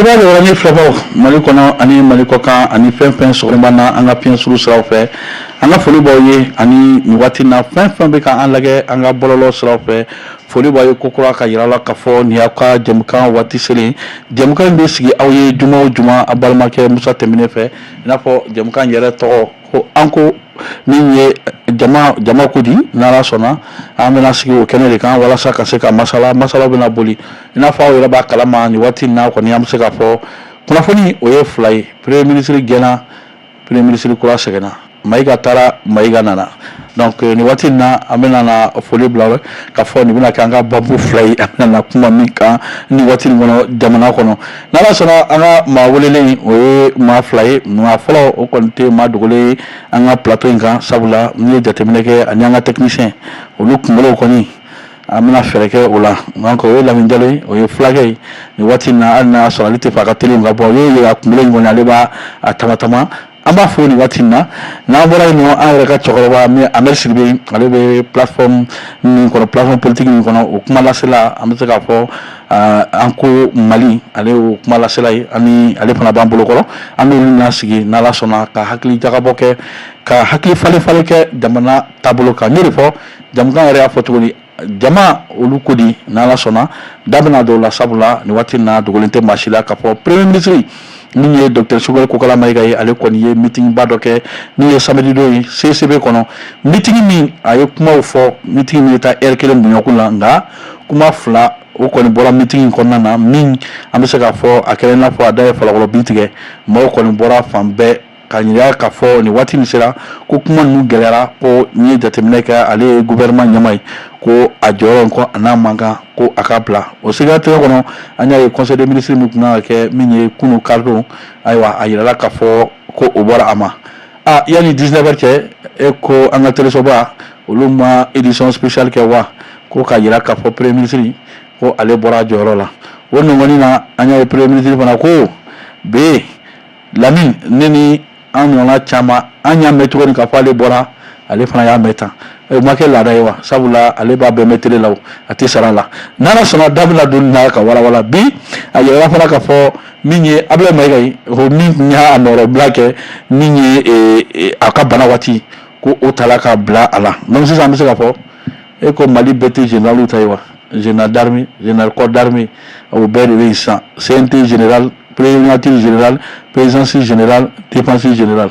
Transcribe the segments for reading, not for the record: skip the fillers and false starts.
Jeliba jabaranin filɛbaw Mali kɔnɔ ani Mali kɔkan ani fɛn fɛn sɔgɔlen b'an na an ka fiɲɛ suru siraw fɛ, an ka foli b'aw ye ani nin waati na fɛn fɛn bɛ ka an lajɛ an ka bɔlɔlɔ siraw fɛ, foli b'aw ye kokura ka yira la k'a fɔ nin y'aw ka jɛmukan waati selen. Jɛmukan in bɛ sigi aw ye juma o juma a balimakɛ Musa Tɛmɛnɛ fɛ, i n'a fɔ jɛmukan yɛrɛ tɔgɔ ko an ko min ye jama jama ko di. N'Ala sɔnna, an bɛna sigi o kɛnɛ de kan walasa ka se ka masala. Masala bɛna boli i n'a fɔ aw yɛrɛ b'a kalama nin waati in na kɔni, an bɛ se k'a fɔ kunnafoni o ye fila ye. Premier ministre gɛnna, premier ministre kura sɛgɛnna. Mayiga taara, Mayiga nana. Donc nin waati in na, an bɛna na foli bila ka fɔ nin bɛna kɛ an ka babu fila ye, an bɛna na kuma min kan nin waati in kɔnɔ jamana kɔnɔ. N'Ala sɔnna, an ka maa welelen o ye maa fila ye. Maa fɔlɔ, o kɔni tɛ maa dogolen ye an ka plateau in kan, sabula n'i ye jateminɛ kɛ ani an ka technicien olu kunkolo kɔni, an bɛna fɛɛrɛ kɛ o la. Donc o ye Lamine Jalo ye, o ye fulakɛ ye nin waati in na. Hali n'a y'a sɔrɔ ale tɛ fɛ a ka télé ka bɔ, o ye a kunkolo in kɔni, ale b'a a tama tama. An b'a fo nin waati in na. N'an bɔra yen nɔ, an yɛrɛ ka cɛkɔrɔba min Ahmed Sidibe, ale bɛ plateforme min kɔnɔ, plateforme politique min kɔnɔ, o kuma lasela, an bɛ se k'a fɔ an ko Mali, ale y'o kuma lasela ye. Ani ale fana b'an bolo kɔrɔ, an n'olu na sigi n'Ala sɔnna ka hakili jagabɔ kɛ, ka hakili falen falen kɛ jamana taabolo kan. N y'o de fɔ, jamukan yɛrɛ y'a fɔ cogo di, jama olu ko di. N'Ala sɔnna, da bɛna don o la, sabula nin waati in na, dogolen tɛ maa si la k'a fɔ premier ministre min ye docteur Choguel Kokalla Maïga ye, ale kɔni ye meeting ba dɔ kɛ min ye samedi don ye CCB kɔnɔ. Meeting min a ye kumaw fɔ, meeting min bɛ taa heure kelen bɔɲɔgɔn la, nka kuma fila o kɔni bɔra meeting in kɔnɔna na, min an bɛ se k'a fɔ a kɛra i n'a fɔ a da ye falakɔrɔ bin tigɛ. Maaw kɔni bɔra fan bɛɛ ka yira k'a fɔ nin waati min sera ko kuma ninnu gɛlɛyara, ko n'i ye jateminɛ kɛ, ale ye gouvernement ɲɛmaa ye, ko a jɔyɔrɔ ko a n'a man kan ko a ka bila o siratigɛ kɔnɔ. An y'a ye conseil des ministres min tun kan ka kɛ min ye kunun karidon, ayiwa, a yirala k'a fɔ ko o bɔra a ma. A yanni 19 heures cɛ, e ko an ka telesoba olu ma édition spéciale kɛ wa, ko k'a yira k'a fɔ premier ministre ko ale bɔra a jɔyɔrɔ la. O nɔgɔnin na, an y'a ye premier ministre fana ko bee Lamine, ne ni an ɲɔgɔnna caman, an y'a mɛn cogo di k'a fɔ ale bɔra? Ale fana y'a mɛn tan, o ma kɛ laada ye wa? Sabula ale b'a bɛɛ mɛn télé la, o a tɛ sara la. N'Ala sɔnna, da bɛna don na ka walawala bi. A yɛrɛ fana k'a fɔ min ye Abdoulaye Maïga ye, o min tun y'a nɔrɔbila kɛ min ye a ka bana waati, ko o tala ka bila a la. Donc sisan an bɛ se k'a fɔ e ko Mali bɛɛ tɛ général ta ye wa? Général d'armée, général corps d'armée, o bɛɛ de bɛ yen sisan. CNT général, primature général, présidence générale, défense générale,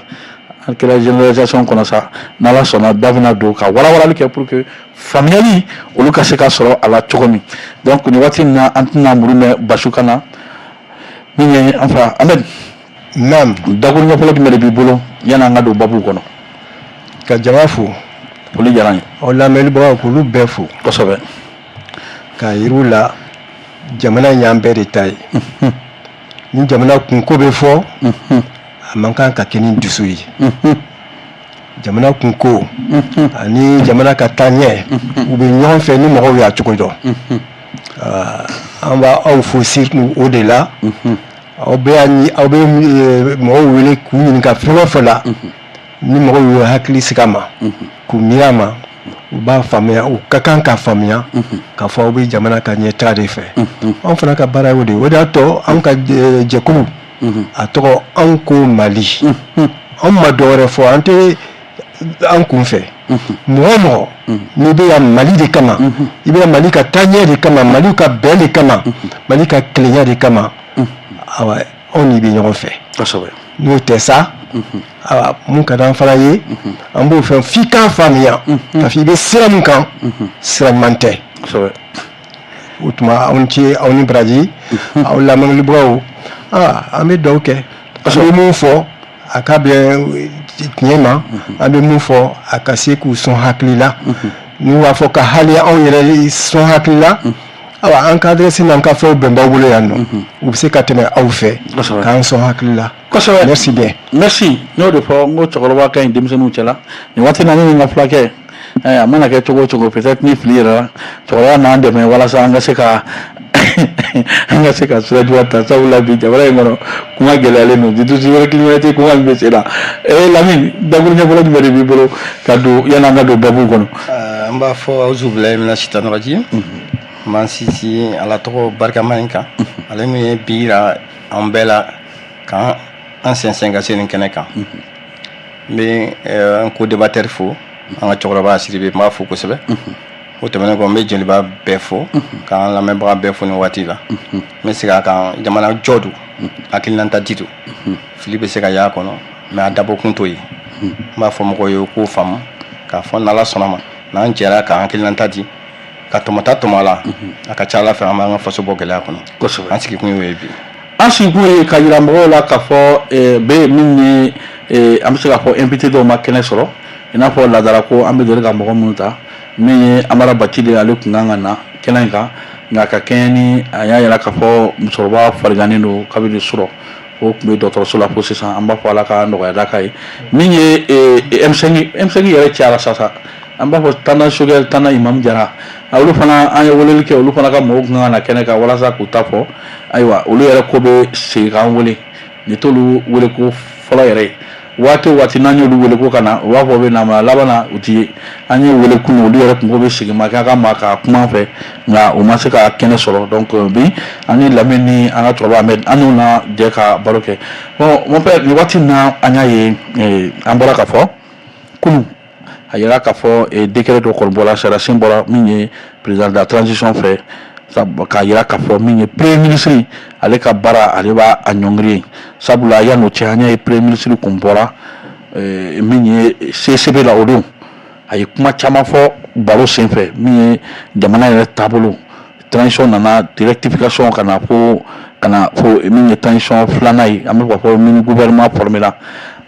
an kɛra généralisation kɔnɔ sa. N'Ala sɔnna, da bɛna don ka walawalali kɛ pour que faamuyali olu ka se ka sɔrɔ a la cogo min. Donc nin waati in na, an tɛna muru mɛn basi kan na. Min ye an fa Ahmed. Naam. Dakuru ɲɛfɔlɔ jumɛn de b'i bolo yanni an ka don babu kɔnɔ? Ka jama fo. Foli diyara n ye. Aw lamɛnbagaw, k'olu bɛɛ fo. Kosɛbɛ. K'a yir'u la jamana in y'an bɛɛ de ta ye. Ni jamana kunko bɛ fɔ, a man kan ka kɛ ni dusu ye. Jamana kunko ani jamana ka taa ɲɛ, u bɛ ɲɔgɔn fɛ ni mɔgɔw y'a cogo dɔn. An b'a aw fo surtout o de la. Aw bɛ aw bɛ mɔgɔw wele k'u ɲininka fɛn o fɛn la, ni mɔgɔw y'u hakili sigi a ma, k'u miiri a ma, u b'a faamuya, u ka kan k'a faamuya k'a fɔ aw bɛ jamana ka ɲɛtaga de fɛ. Anw fana ka baara y'o de ye. O de y'a to anw ka jɛkulu a tɔgɔ Anw ko Mali. Anw ma dɔwɛrɛ fɔ, an tɛ an kun fɛ. Mɔgɔ o mɔgɔ n'i bɛ yan Mali de kama, i bɛ yan Mali ka taaɲɛ de kama, Mali ka bɛn de kama, Mali ka kelenya de kama, awa, anw n'i bɛ ɲɔgɔn fɛ. N'o tɛ sa, awa, mun ka d'an fana ye, an b'o fɛn f'i k'a faamuya k'a fɔ i bɛ sira min kan, sira ɲuman tɛ. O tuma, aw ni ce, aw ni baraji, aw lamɛnbagaw. An bɛ dugawu kɛ. An bɛ mun fɔ a ka bɛn tiɲɛ ma, an bɛ mun fɔ a ka se k'u sɔn hakili la, n'u b'a fɔ ka hali anw yɛrɛ sɔn hakili la, awa, an ka adresse n'an ka fɛnw bɛn b'aw bolo yan nɔ, u bɛ se ka tɛmɛ aw fɛ k'an sɔn hakili la. Kosɛbɛ. Merci bien. Merci. N y'o de fɔ n ko cɛkɔrɔba ka ɲi denmisɛnninw cɛla nin waati na. Ne ni n ka fulakɛ, a mana kɛ cogo o cogo, peut-être ni fili yɛrɛ la, cɛkɔrɔba n'an dɛmɛ walasa an ka se ka sira juguya ta, sabula bi jamana in kɔnɔ kuma gɛlɛyalen don. Surtout cybercriminalité kuma min bɛ sen na. Lamine, dakuru ɲɛfɔlɔ jumɛn de b'i bolo ka don yanni an ka don babu kɔnɔ? An b'a fɔ auzubilahi mina shaitan rajim. N b'an sinsin Ala tɔgɔ barikama in kan, ale min ye bi yira. an bɛɛ la k'an an sɛnsɛn ka se nin kɛnɛ kan. N bɛ n co-débatteur fo, an ka cɛkɔrɔba Sidibe, n b'a fo kosɛbɛ. O tɛmɛnen kɔ, n bɛ Joliba bɛɛ fo, k'an lamɛnbaga bɛɛ fo nin waati la. N bɛ segin a kan, jamana jɔ don, hakilinata di don, fili bɛ se ka y'a kɔnɔ, mais a dabɔkun t'o ye. N b'a fɔ mɔgɔw ye u k'o faamu k'a fɔ n'Ala sɔnna ma, n'an jɛra k'an hakilinata di ka tɔmɔta tɔmɔ a la, a ka ca Ala fɛ, an b'an ka faso bɔ gɛlɛya kɔnɔ. An sigikun y'o ye bi. An sigikun ye ka jira mɔgɔw la k'a fɔ bɛ min ye, an bɛ se k'a fɔ invité dɔw ma kɛnɛ sɔrɔ, i n'a fɔ laadala ko an bɛ deli ka mɔgɔ minnu ta. Min ye Amara Bacili, ale tun kan ka na kɛnɛ in kan, nka ka kɛɲɛ ni a y'a jira k'a fɔ musokɔrɔba farigannen don kabini surɔ, o tun bɛ dɔgɔtɔrɔso la fo sisan. An b'a fɔ Ala ka nɔgɔya da k'a ye. Min ye M5, M5 yɛrɛ cayara sisan, an b'a fɔ Tanda Sogɛl, Tanda Imam Jara, olu fana, an ye weleli kɛ, olu fana ka mɔgɔw tun kan ka na kɛnɛ kan walasa k'u ta fɔ. Ayiwa, olu yɛrɛ ko bɛ segin k'an wele, nin t'olu wele ko fɔlɔ yɛrɛ ye. Waati o waati n'an y'olu wele ko ka na, u b'a fɔ u bɛ na, mais a laban na u ti ye. An ye wele kun, olu yɛrɛ kunko bɛ segin ma k'a ka ma ka kuma an fɛ, nka u ma se ka kɛnɛ sɔrɔ. Donc bi, an ni Lamini ni an ka cɛkɔrɔba Ahmed, an n'u na jɛ ka baro kɛ. Bon, mon père, nin waati in na, an y'a ye, an bɔra ka fɔ kunun, a yira k'a fɔ décret dɔ kɔni bɔra, sariyasen bɔra min ye président de la transition fɛ, k'a yira k'a fɔ min ye premier ministre, ale ka baara, ale b'a a ɲɔngiri. Sabula yan'o cɛ, an y'a ye premier ministre kun bɔra min ye CCB la, o don a ye kuma caman fɔ baro senfɛ, min ye jamana yɛrɛ taabolo, transition nana rectification ka na fo min ye transition filanan ye, an bɛ k'a fɔ min gouvernement formé la.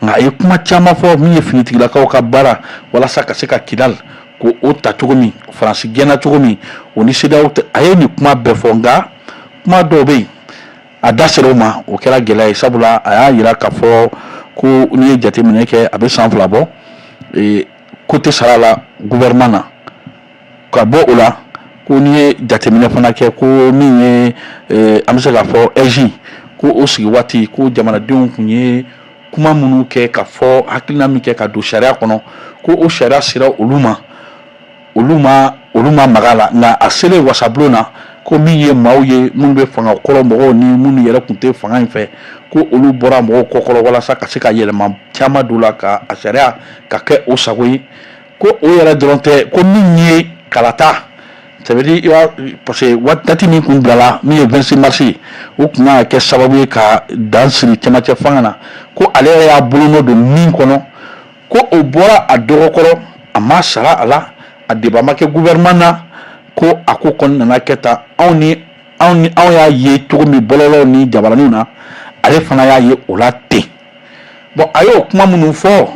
Nka a ye kuma caman fɔ min ye finitigilakaw ka baara walasa ka se ka Kidal ko o ta cogo min, Faransi gɛnna cogo min, o ni CEDEAO, a ye nin kuma bɛɛ fɔ. Nka kuma dɔw bɛ yen, a da sera o ma, o kɛra gɛlɛya ye, sabula a y'a jira k'a fɔ ko n'i ye jateminɛ kɛ, a bɛ san 2 bɔ, ko tɛ sara la gouvernement na. Ka bɔ o la, ko n'i ye jateminɛ fana kɛ, ko min ye, an bɛ se k'a fɔ AIGE, ko o sigi waati, ko jamanadenw tun ye kuma minnu kɛ ka fɔ, hakilina min kɛ ka don sariya kɔnɔ, ko o sariya sera olu ma, olu ma maga la. Nka a selen wasabulon na, ko min ye maaw ye minnu bɛ fanga kɔrɔ mɔgɔw ni minnu yɛrɛ tun tɛ fanga in fɛ, ko olu bɔra mɔgɔw kɔkɔrɔ walasa ka se ka yɛlɛma caman don la ka a sariya ka kɛ o sago ye. Ko o yɛrɛ dɔrɔn tɛ, ko min ye kalata, ça veut dire i b'a, parce que waati min kun bilala, min ye 26 mars ye, o tun kan ka kɛ sababu ye ka dan siri cɛmancɛ fanga na, ko ale yɛrɛ y'a bolonɔ don min kɔnɔ, ko o bɔra a dɔgɔkɔrɔ, a ma sara a la, a débat ma kɛ gouvernement na, ko a ko kɔni nana kɛ tan. Anw ni anw y'a ye cogo min bɔlɔlɔw ni jabaraninw na, ale fana y'a ye o la ten. Bon, a y'o kuma minnu fɔ,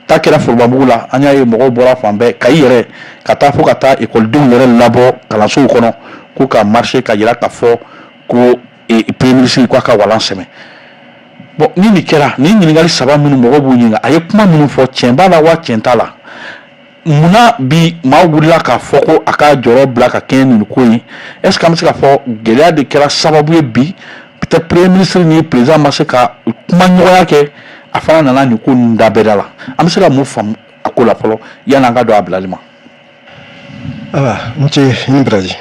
ta kɛra forobamugu la, an y'a ye mɔgɔw bɔra fan bɛɛ, Kayi yɛrɛ ka taa fo ka taa ekɔlidenw yɛrɛ labɔ kalansow kɔnɔ ko ka marcher ka jira k'a fɔ ko premier ministre k'a ka walan sɛmɛ. Bon, ni nin kɛra, nin ɲininkali saba minnu mɔgɔw b'u ɲininka, a ye kuma minnu fɔ, tiɲɛ b'a la wa tiɲɛ t'a la? Munna bi maaw wulila k'a fɔ ko a ka jɔyɔrɔ bila ka kɛɲɛ nin ko ye? Est ce que an bɛ se k'a fɔ gɛlɛya de kɛra sababu ye bi, peut-être premier ministre ni président ma se ka kuma ɲɔgɔnya kɛ, a fana nana nin ko ninnu da bɛɛ da la? An bɛ se ka mun faamu a ko la fɔlɔ, yanni an ka don a bilali ma? Awa, n ce i ni baraji.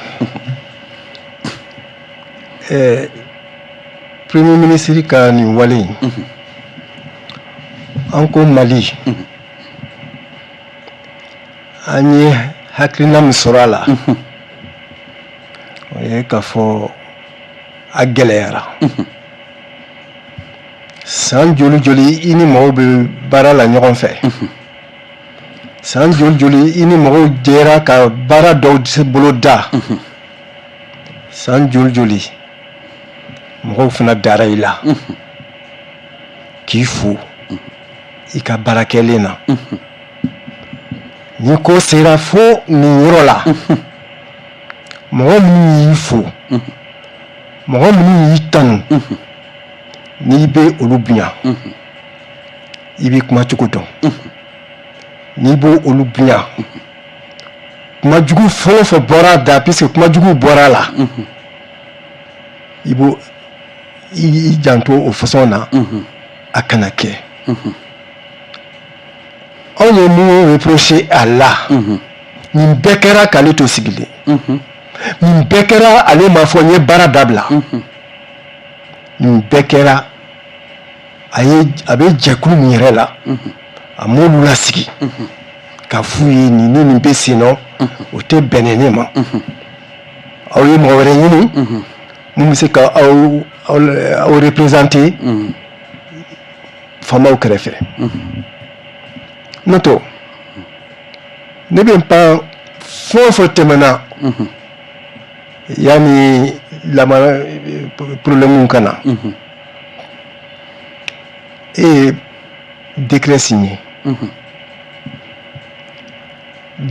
Premier ministre ka nin wale in, an ko Mali, an ye hakilina min sɔrɔ a la, o ye k'a fɔ a gɛlɛyara. San joli joli i ni mɔgɔw bɛ baara la ɲɔgɔn fɛ, san joli joli i ni mɔgɔw jɛra ka baara dɔw bolo da, san joli joli mɔgɔw fana dara i la k'i fo i ka baara kɛlen na, ni ko sera fo nin yɔrɔ la, mɔgɔ minnu y'i fo, mɔgɔ minnu y'i tanu, n'i bɛ olu bonya, i b'i kuma cogo dɔn. N'i b'o olu bonya, kuma jugu fɛn o fɛn bɔra a da, puisque kuma jugu bɔra a la, i b'o i janto o façon na, a kana kɛ. Anw ye mun reprocher a la? Nin bɛɛ kɛra k'ale to sigilen, nin bɛɛ kɛra ale ma fɔ n ye baara dabila. Nin bɛɛ kɛra, a ye a bɛ jɛkulu min yɛrɛ la, a m'olu lasigi ka f'u ye nin ni nin bɛ sen nɔ, o tɛ bɛnɛ ne ma. Aw ye mɔgɔ wɛrɛ ɲini mun bɛ se ka aw représenter faamaw kɛrɛfɛ. N'o tɛ, ne bɛ n pan fɛn o fɛn tɛmɛna yanni lamara problème ka na, e ye décret signé,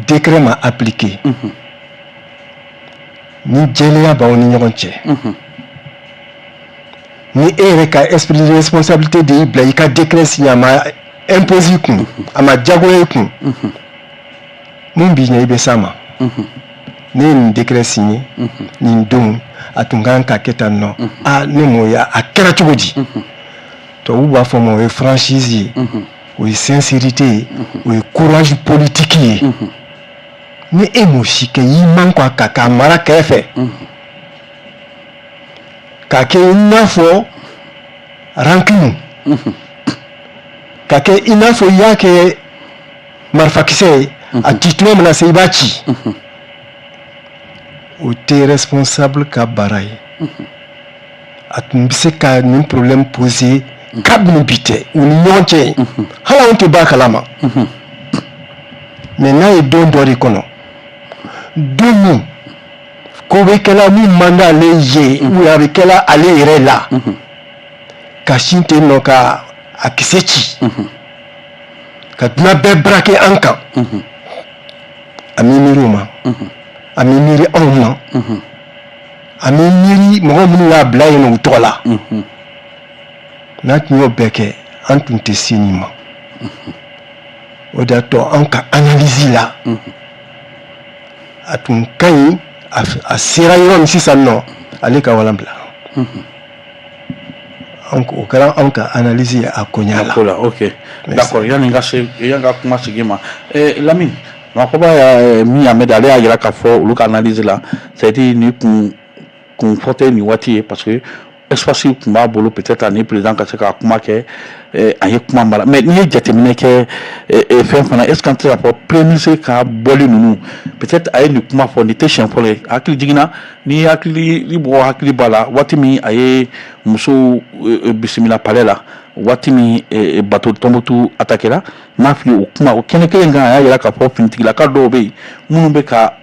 décret ma appliqué. Ni jɛlenya b'aw ni ɲɔgɔn cɛ, ni e yɛrɛ ka esprit de responsabilité de y'i bila i ka décret signé, a ma imposer i kun, a ma diyagoya i kun, mun b'i ɲɛ, i bɛ s'a ma. Ne ye nin décret signé nin don, a tun kan ka kɛ tan nɔ. A ne m'o ye, a kɛra cogo di? Tubabu b'a fɔ ma, o ye franchise ye, o ye sincérité ye, o ye courage politique ye. Ni e m'o si kɛ, y'i man kɔ a kan k'a mara kɛrɛfɛ, k'a kɛ i n'a fɔ rancune, k'a kɛ i n'a fɔ i y'a kɛ marifakisɛ ye, a ci tuma mana se, i b'a ci, o tɛ responsable ka baara ye. A tun bɛ se ka nin problème poser kabini bi tɛ u ni ɲɔgɔn cɛ, hali anw tɛ bɔ a kalama. Mais n'a ye don dɔ de kɔnɔ, don min ko bɛ kɛla min man d'ale ye ou a bɛ kɛla ale yɛrɛ la, ka sin ten nɔ ka a kisɛ ci ka dunan bɛɛ braquer an kan, a m'i miiri o ma, a m'i miiri anw ma, a m'i miiri mɔgɔ minnu y'a bila yen nɔ u tɔgɔ la. N'a tun y'o bɛɛ kɛ, an tun tɛ se nin ma. O de y'a to an ka analyse la, a tun ka ɲi, a sera yɔrɔ min sisan nɔ, ale ka walan bila. O kɛra anw ka analyse ye a koɲa la. Ko la, ok, d'accord. Yanni n ka se, yanni ka kuma sigi ma, Lamine, maakɔrɔba y'a min y'a mɛn, ale y'a jira k'a fɔ olu ka analyse la, c'est à dire nin kun fɔ tɛ nin waati ye, parce que espace tun b'a bolo, peut-être ani président ka se ka kuma kɛ. A ye kuma mara. Mais n'i ye jateminɛ kɛ fɛn fana, est ce que an tɛ se k'a fɔ premier ministre ka bɔli ninnu, peut-être a ye nin kuma fɔ, nin tɛ siɲɛ fɔlɔ ye? Hakili jiginna, ni hakili ni mɔgɔ hakili b'a la, waati min a ye musow bisimila palais la, waati min bateau Tombouctou attaqué la, n'a fili o kuma o kɛnɛ kelen kan, a y'a jira k'a fɔ finitigilaka dɔw bɛ yen minnu bɛ ka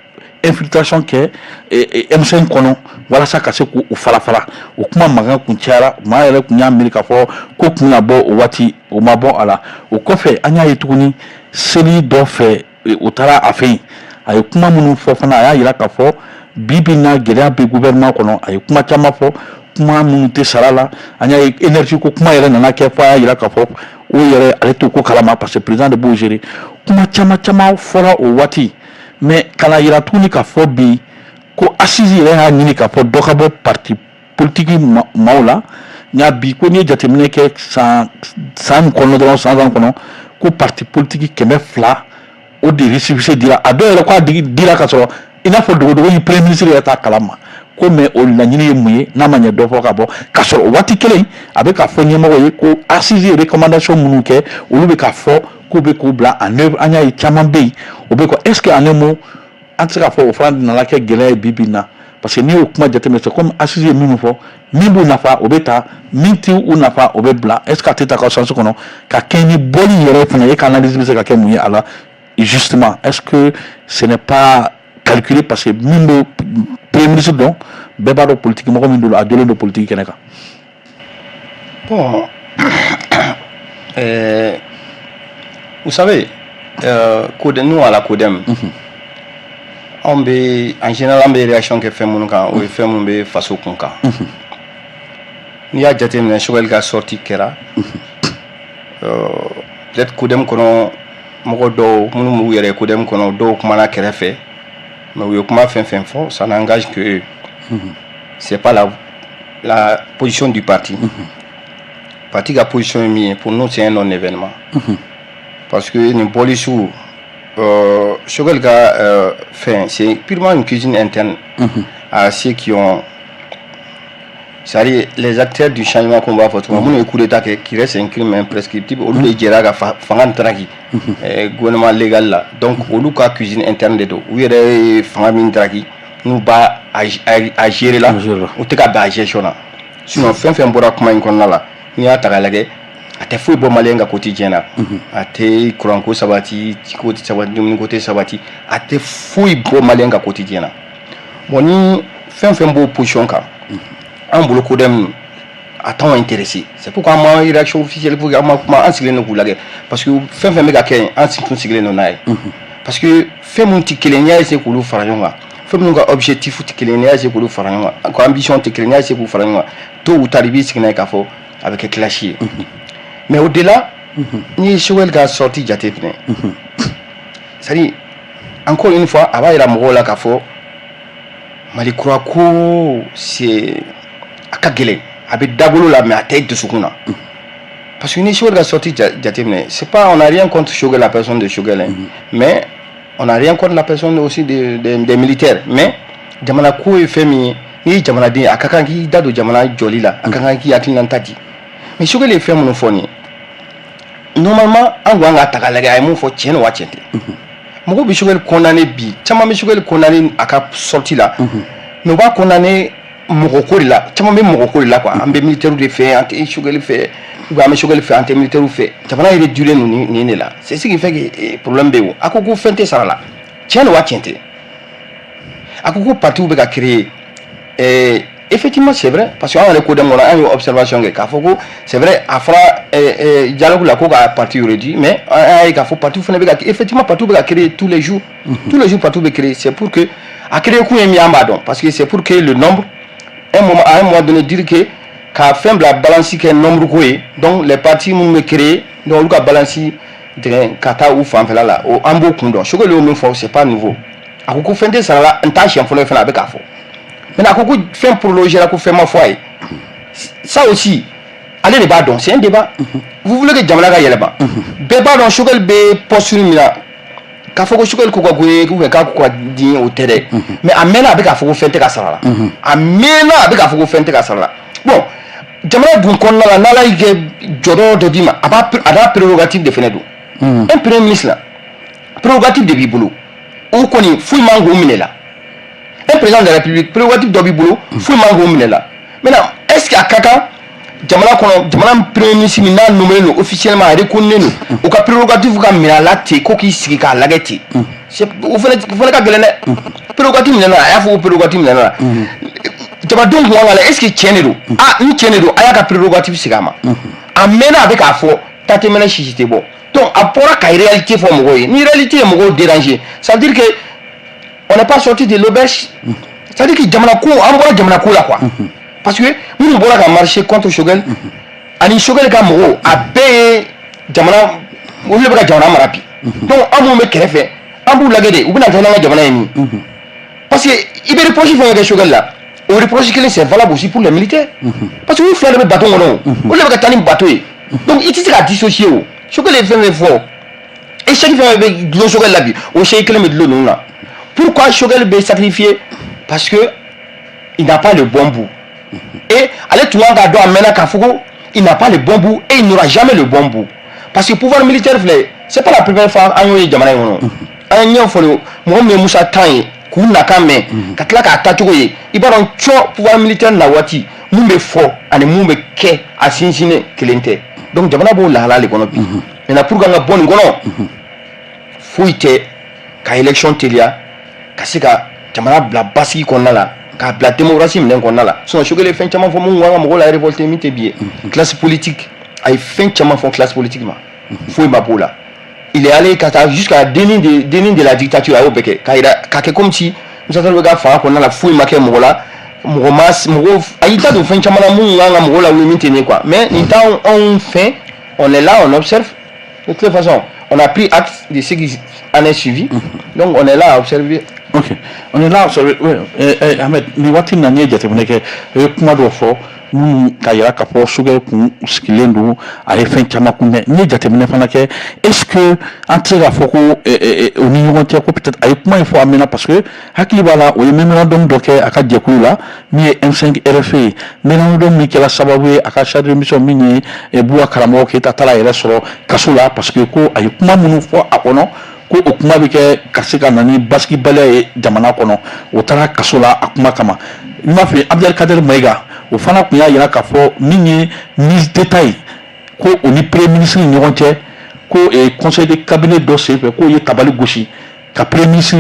infiltration kɛ M5 kɔnɔ walasa ka se k'u fara fara. O kuma mankan kun cayara, maa yɛrɛ kun y'a miiri k'a fɔ ko kun bɛna bɔ o waati, o ma bɔ a la. O kɔfɛ, an y'a ye tuguni seli dɔ fɛ, o taara a fɛ yen, a ye kuma minnu fɔ fana, a y'a jira k'a fɔ bi bi in na, gɛlɛya bɛ gouvernement kɔnɔ. A ye kuma caman fɔ, kuma minnu tɛ sara la. An y'a ye énergie ko kuma yɛrɛ nana kɛ fo a y'a jira k'a fɔ o yɛrɛ, ale t'o ko kalama, parce que président de b'o gérer. Kuma caman caman fɔra o waati. Mais ka na yira tuguni k'a fɔ bi ko assise yɛrɛ y'a ɲini k'a fɔ dɔ ka bɔ parti politique maaw la. Nka bi ko n'i ye jateminɛ kɛ san san kɔnɔ dɔrɔn, san san kɔnɔ, ko parti politique 200, o de récépissé dira a dɔw yɛrɛ, ko a dira ka sɔrɔ i n'a fɔ dogodogo ni premier ministre yɛrɛ t'a kalama ko. Mais o laɲini ye mun ye n'a ma ɲɛ dɔ fɔ ka bɔ, k'a sɔrɔ o waati kelen a bɛ k'a fɔ ɲɛmɔgɔ ye ko assise ye recommandation minnu kɛ, olu bɛ k'a fɔ k'u bɛ k'u bila en œuvre? An y'a ye caman bɛ yen, o bɛ ko est ce que en un mot, an tɛ se k'a fɔ o fana nana kɛ gɛlɛya ye bi bi in na? Parce que n'i y'o kuma jateminɛ, c'est comme assise ye minnu fɔ, min b'u nafa, o bɛ ta, min tɛ u nafa, o bɛ bila. Est ce que a tɛ ta ka sens kɔnɔ ka kɛ ni bɔli yɛrɛ fana ye? Ka analyse bɛ se ka kɛ mun ye a la justement? Est ce que ce n'est pas calculé? Parce que min bɛ premier ministre dɔn, bɛɛ b'a dɔn politique mɔgɔ min don, a jɔlen don politique kɛnɛ kan. Bon, vous savez, nous à la CODEM, anw bɛ en général, an bɛ réaction kɛ fɛn minnu kan, o ye fɛn minnu bɛ faso kun kan. N'i y'a jateminɛ, Choguel ka sortie kɛra, peut-être CODEM kɔnɔ mɔgɔ dɔw minnu b'u yɛrɛ ye CODEM kɔnɔ, dɔw kumana kɛrɛfɛ, mais u ye kuma fɛn fɛn fɔ, ça n'engage que eux. C'est pas la position du parti. Parti ka position ye min ye, pour nous, c'est un non événement, parce que nin bɔli sugu, Choguel ka fɛn, c'est purement une cuisine interne à ceux qui ont C'est-à-dire les acteurs du changement qu'on b'a fɔ cogo min, minnu ye coup d'état kɛ, qui reste un crime imprescriptible, olu de jɛra ka fanga daraki gouvernement légal la. Donc olu ka cuisine interne de don. U yɛrɛ ye fanga min daraki, n'u b'a a gérer la, u tɛ ka bɛn a gestion na. Sinon fɛn fɛn bɔra kuma in kɔnɔna la, n'i y'a ta k'a lajɛ, a tɛ foyi bɔ maliyɛn ka quotidien na. A tɛ kuranko sabati, jiko tɛ sabati, dumuniko tɛ sabati, a tɛ foyi bɔ maliyɛn ka quotidien na. Bon, ni fɛn fɛn b'o position kan, an bolo CODEM a t'anw intéressé. C'est pourquoi an ma réaction officielle pour an ma kuma, an sigilen don k'u lajɛ, parce que fɛn fɛn bɛ ka kɛ yen, an tun sigilen don n'a ye, parce que fɛn minnu tɛ kelen, n'i y'a essayer k'olu fara ɲɔgɔn kan, fɛn minnu ka objectif tɛ kelen, n'i y'a essayer k'olu fara ɲɔgɔn kan, ka ambition tɛ kelen, n'i y'a essayer k'u fara ɲɔgɔn kan, tôt ou tard i b'i sigi n'a ye k'a fɔ a bɛ kɛ clash ye. Mais au delà, n'i ye Choguel ka sortie jate minɛ, c'est à dire encore une fois, a b'a yira mɔgɔw la k'a fɔ Mali kura ko, c'est a ka gɛlɛn, a bɛ dabolo la, mais a tɛ dusukun na. Parce que ni Choguel ka sortie jateminɛ, c'est pas, on n'a rien contre Choguel, la personne de Choguel, hein, mais on n'a rien contre la personne aussi des militaires. Mais jamana ko ye fɛn min ye, n'i ye jamanaden ye, a ka kan k'i da don jamana jɔli la, a ka kan k'i hakilinata di. Mais Choguel ye fɛn minnu fɔ nin ye, normalement an kun kan k'a ta k'a lajɛ, a ye mun fɔ, tiɲɛ don wa tiɲɛ tɛ? Mɔgɔw bɛ Choguel condamné bi, caman bɛ Choguel condamné a ka sortie la, mais u b'a condamné mɔgɔ ko de la, caman bɛ mɔgɔ ko de la quoi. An bɛ militaire de fɛ, an tɛ Choguel fɛ, ou bien an bɛ Choguel fɛ, an tɛ militaire fɛ. Jamana yɛrɛ dulen don nin de la. C'est ce qui fait que problème bɛ yen. O a ko ko fɛn tɛ sara la, tiɲɛ don wa tiɲɛ tɛ? A ko ko parti bɛ ka créer, effectivement c'est vrai, parce que an yɛrɛ CODEM kɔnɔ, an ye observation kɛ k'a fɔ ko c'est vrai, a fɔra dialogue la ko ka parti réduit, mais an y'a ye k'a fɔ parti fana bɛ ka, effectivement parti bɛ ka créer tous les jours, tous les jours parti bɛ créer. C'est pour que a créer kun ye min ye, an b'a dɔn, parce que c'est pour que le nombre un moment à un moment donné dire que ka fɛn bila balance kɛ nombre ko ye. Donc les partis minnu bɛ créer, donc olu ka balance tigɛ ka taa u fanfɛla la, o an b'o kun dɔn. Choguel y'o min fɔ, c'est pas nouveau. A ko ko fɛn tɛ sara la, n t'a siɲɛ fɔlɔ ye fana a bɛ k'a fɔ. Maintenant a ko ko fɛn prolongé la, ko fɛn ma fɔ a ye, ça aussi ale de b'a dɔn, c'est un débat. Vous voulez que jamana ka yɛlɛma, bɛɛ b'a dɔn Choguel bɛ posture min na. K'a fɔ ko Choguel ko ka go ye ou bien k'a ko ka di, o tɛ dɛ, mais a mɛnna a bɛ k'a fɔ ko fɛn tɛ ka sara la, a mɛnna a bɛ k'a fɔ ko fɛn tɛ ka sara la. Bon, jamana dun kɔnɔna la, n'Ala y'i kɛ jɔyɔrɔ dɔ d'i ma, a b'a a n'a prérogative de fɛnɛ don. Un premier ministre la, prérogative de b'i bolo, o kɔni foyi man k'o minɛ la. Un président de la République, prérogative dɔ b'i bolo, foyi man k'o minɛ la. Maintenant, est ce que a ka kan jamana kɔnɔ, jamana premier ministre min n'a nommé don officiellement, a reconnu don, o ka prérogative ka minɛ a la ten, ko k'i sigi k'a lajɛ ten? O fana ka gɛlɛn dɛ. Prérogative minɛ na, a y'a fɔ ko prérogative minɛ na, jamanadenw kun kan ka la, est ce que tiɲɛ de don? Ah, ni tiɲɛ de don, a y'a ka prérogative segin a ma. A mɛnna a bɛ k'a fɔ ta tɛ mɛnɛ, sisi tɛ bɔ. Donc a bɔra ka réalité fɔ mɔgɔw ye. Ni réalité ye mɔgɔw déranger, ça veut dire que on n'est pas sorti de l'auberge, c'est à dire que jamana ko, an bɔra jamana ko la quoi. Parce que minnu bɔra ka marcher contre Choguel ani Choguel ka mɔgɔw, a bɛɛ ye jamana, olu de bɛ ka jamana mara bi. Donc an minnu bɛ kɛrɛfɛ, an b'u lajɛ de, u bɛna taa n'an ka jamana ye min. Parce que i bɛ reproche fɛn fɛn kɛ Choguel la, o reproche kelen, c'est valable aussi pour les militaires, parce que olu fila de bɛ bateau kɔnɔ, o olu de bɛ ka taa ni bateau ye. Donc i tɛ se k'a dissocier. O Choguel ye fɛn fɛn fɔ, échec fɛn fɛn bɛ dulon Choguel la bi, o échec kelen bɛ dulon ninnu na. Pourquoi Choguel bɛ sacrifier? Parce que il n'a pas le bon bout. Et ale tun kan k'a dɔn a mɛnna k'a fɔ ko il n'a pas le bon bout et il n'aura jamais le bon bout, parce que pouvoir militaire filɛ, c'est pas la première fois an y'o ye jamana in kɔnɔ. An ye ɲɛ fɔ mɔgɔ min ye Musa tan ye k'u nakan mɛn ka tila k'a tacogo ye, i b'a dɔn cɔ pouvoir militaire na waati mun bɛ fɔ ani mun bɛ kɛ, a sinsinnen kelen tɛ. Donc jamana b'o lahala de kɔnɔ bi. Maintenant, pour que an ka bɔ nin kɔnɔ, foyi tɛ ka élection teliya, ka se ka jamana bila basigi kɔnɔna la, k'a bila démocratie minɛn kɔnɔna la. Sinon Choguel ye fɛn caman fɔ mun kan ka mɔgɔw la révolter min tɛ bi ye. Classe politique, a ye fɛn caman fɔ classe politique ma, foyi ma b'o la. Il est allé ka taa jusqu'à déni de la dictature, a y'o bɛɛ kɛ k'a yira k'a kɛ comme si Musa Tarawele ka fanga kɔnɔna la, foyi ma kɛ mɔgɔ la, mɔgɔ ma mɔgɔ. A y'i da don fɛn caman na mun kan ka mɔgɔw lawuli min tɛ nin ye quoi. Mais nin t'anw anw fɛ, on est là, on observe. De toute façon, on a pris acte de ce qui en est suivi, donc on est là à observer. Ok, on est là à observer. Oui, Ahmed, nin waati in na, n'i ye jateminɛ kɛ, i ye kuma dɔ fɔ. Minnu ka yira k'a fɔ Choguel kun sigilen don, a ye fɛn caman kunbɛn. N'i ye jateminɛ fana kɛ, est-ce que an tɛ se k'a fɔ ko u ni ɲɔgɔn cɛ ko peut-être a ye kuma in fɔ a mɛnna? Parce que hakili b'a la, o ye mémorandum dɔ kɛ a ka jɛkulu la min ye M5 RFP ye, mémorandum min kɛra sababu ye a ka chargé de mission min ye Buwa Karamɔgɔ Keyita taara a yɛrɛ sɔrɔ kaso la, parce que ko a ye kuma minnu fɔ a kɔnɔ, ko o kuma bɛ kɛ ka se ka na ni basigibaliya ye jamana kɔnɔ. O taara kaso la a kuma kama. N b'a fɛ Abdelkader Mayiga, o fana tun y'a jira k'a fɔ min ye ministre d'État ye, ko o ni premier ministre ni ɲɔgɔn cɛ, ko conseil de cabinet dɔ senfɛ, k'o ye tabali gosi ka premier ministre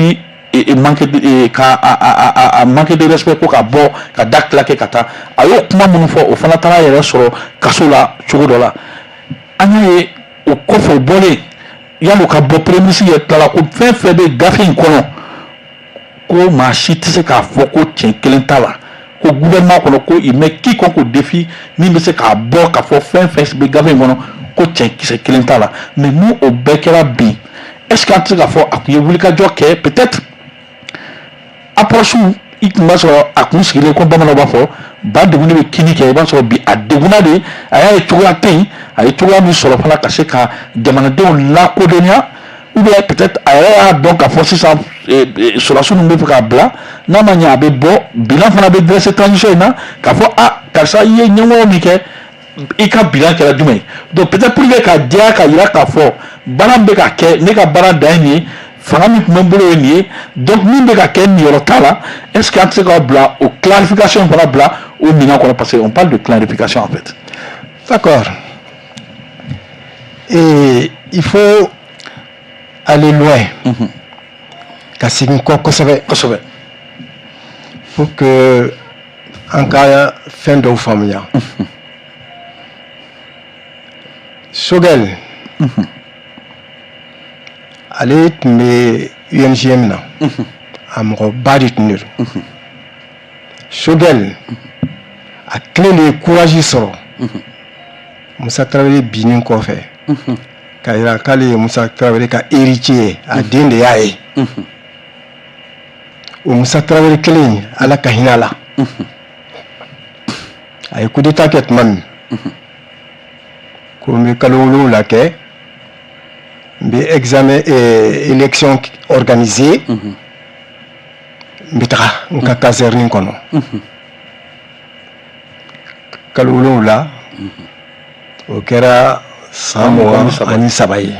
manque de, ka a manque de respect, ko ka bɔ ka da claquer ka taa. A y'o kuma minnu fɔ, o fana taara a yɛrɛ sɔrɔ kaso la cogo dɔ la. An y'a ye o kɔfɛ, o bɔlen, yan'o ka bɔ, premier ministre yɛrɛ tilala ko fɛn fɛn bɛ gafe in kɔnɔ, ko maa si tɛ se k'a fɔ ko tiɲɛ kelen t'a la, ko gouvernement kɔnɔ, ko il met quiconque au défi min bɛ se k'a bɔ k'a fɔ fɛn fɛn bɛ gafe in kɔnɔ, ko tiɲɛ kisɛ kelen t'a la. Mais n'o o bɛɛ kɛra bi, est ce que an tɛ se k'a fɔ a tun ye wulikajɔ kɛ? Peut-être approche i tun b'a sɔrɔ a kun sigilen ko bamananw b'a fɔ ba degunni bɛ kini kɛ. I b'a sɔrɔ bi a degunna de, a y'a ye cogoya tɛ yen, a ye cogoya min sɔrɔ fana ka se ka jamanadenw lakodɔnniya, ou bien peut-être a yɛrɛ y'a dɔn k'a fɔ sisan sɔrɔdasi ninnu bɛ fɛ k'a bila, n'a ma ɲɛ a bɛ bɔ, bilan fana bɛ dresser transition in na k'a fɔ a karisa, i ye ɲɛmɔgɔ min kɛ, i ka bilan kɛra jumɛn ye? Donc peut-être pour que ka diya ka yira k'a fɔ baara min bɛ ka kɛ, ne ka baara dan ye nin ye, fanga min tun bɛ n bolo ye nin ye, donc min bɛ ka kɛ niyɔrɔ t'a la. Est ce que an tɛ se ka bila o clarification fana bila o minɛn kɔnɔ? Parce que on parle de clarification en fait. D'accord. Et il faut aller loin. Ka segin kɔ kosɛbɛ. Kosɛbɛ. Pour que an ka fɛn dɔw faamuya. Choguel, ale tun bɛ UMGM na, a mɔgɔba de tun don. Choguel, a kelen de ye courage sɔrɔ Musa Tarawele binni kɔfɛ k'a jira k'ale ye Musa Tarawele ka héritier ye, a den de y'a ye. O Musa Tarawele kelen in, Ala ka hinɛ a la, a ye coup d'état kɛ tuma min, ko n bɛ kalo 7 kɛ, n bɛ examen élection organiser, n bɛ taga n ka caserne kɔnɔ. Kalo 7, o kɛra san 23 ye.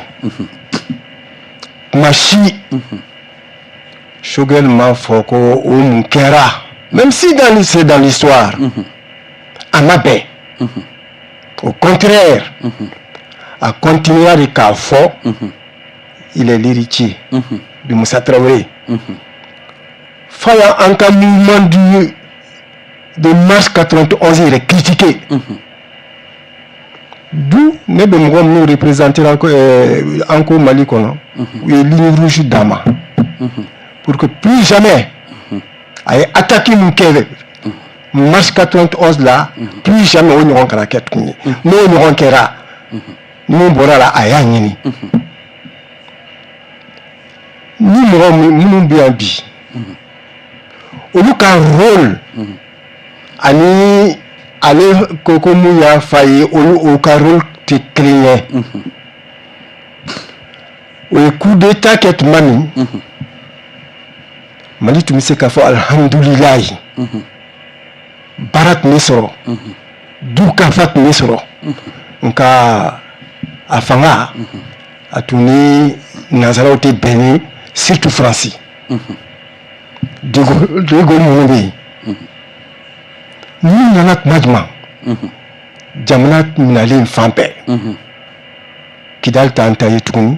Kuma si Choguel m'a fɔ ko o mun kɛra, même si c'est dans l'histoire, a ma bɛn. Au contraire, a continuera de k'a fɔ il est l'héritier de Moussa Traoré. F'a y'an ka mouvement de mars 91 yɛrɛ critiqué. D'où ne bɛ mɔgɔ minnu représenter an ko Mali kɔnɔ, u ye ligne rouge d'an ma pour que plus jamais a ye attaque min kɛ mars 91 la, plus jamais o ɲɔgɔn kana kɛ tuguni. N'o ɲɔgɔn kɛra, min bɔra la, a y'a ɲini ni mɔgɔ minnu bɛ yan bi, olu ka rôle ani ale ko mun y'a fa ye, olu o ka rôle tɛ kelen ye. O ye coup d'état kɛ tuma min, Mali tun bɛ se k'a fɔ alihamudulilayi, baara tun bɛ sɔrɔ, dunkafa tun bɛ sɔrɔ. Nka a fanga a tun ni nanzaraw tɛ bɛn ni, surtout Faransi, de Gaulle ninnu bɛ yen. Ninnu nana tuma jumɛn? Jamana minɛlen fan bɛɛ, Kidali t'an ta ye tuguni,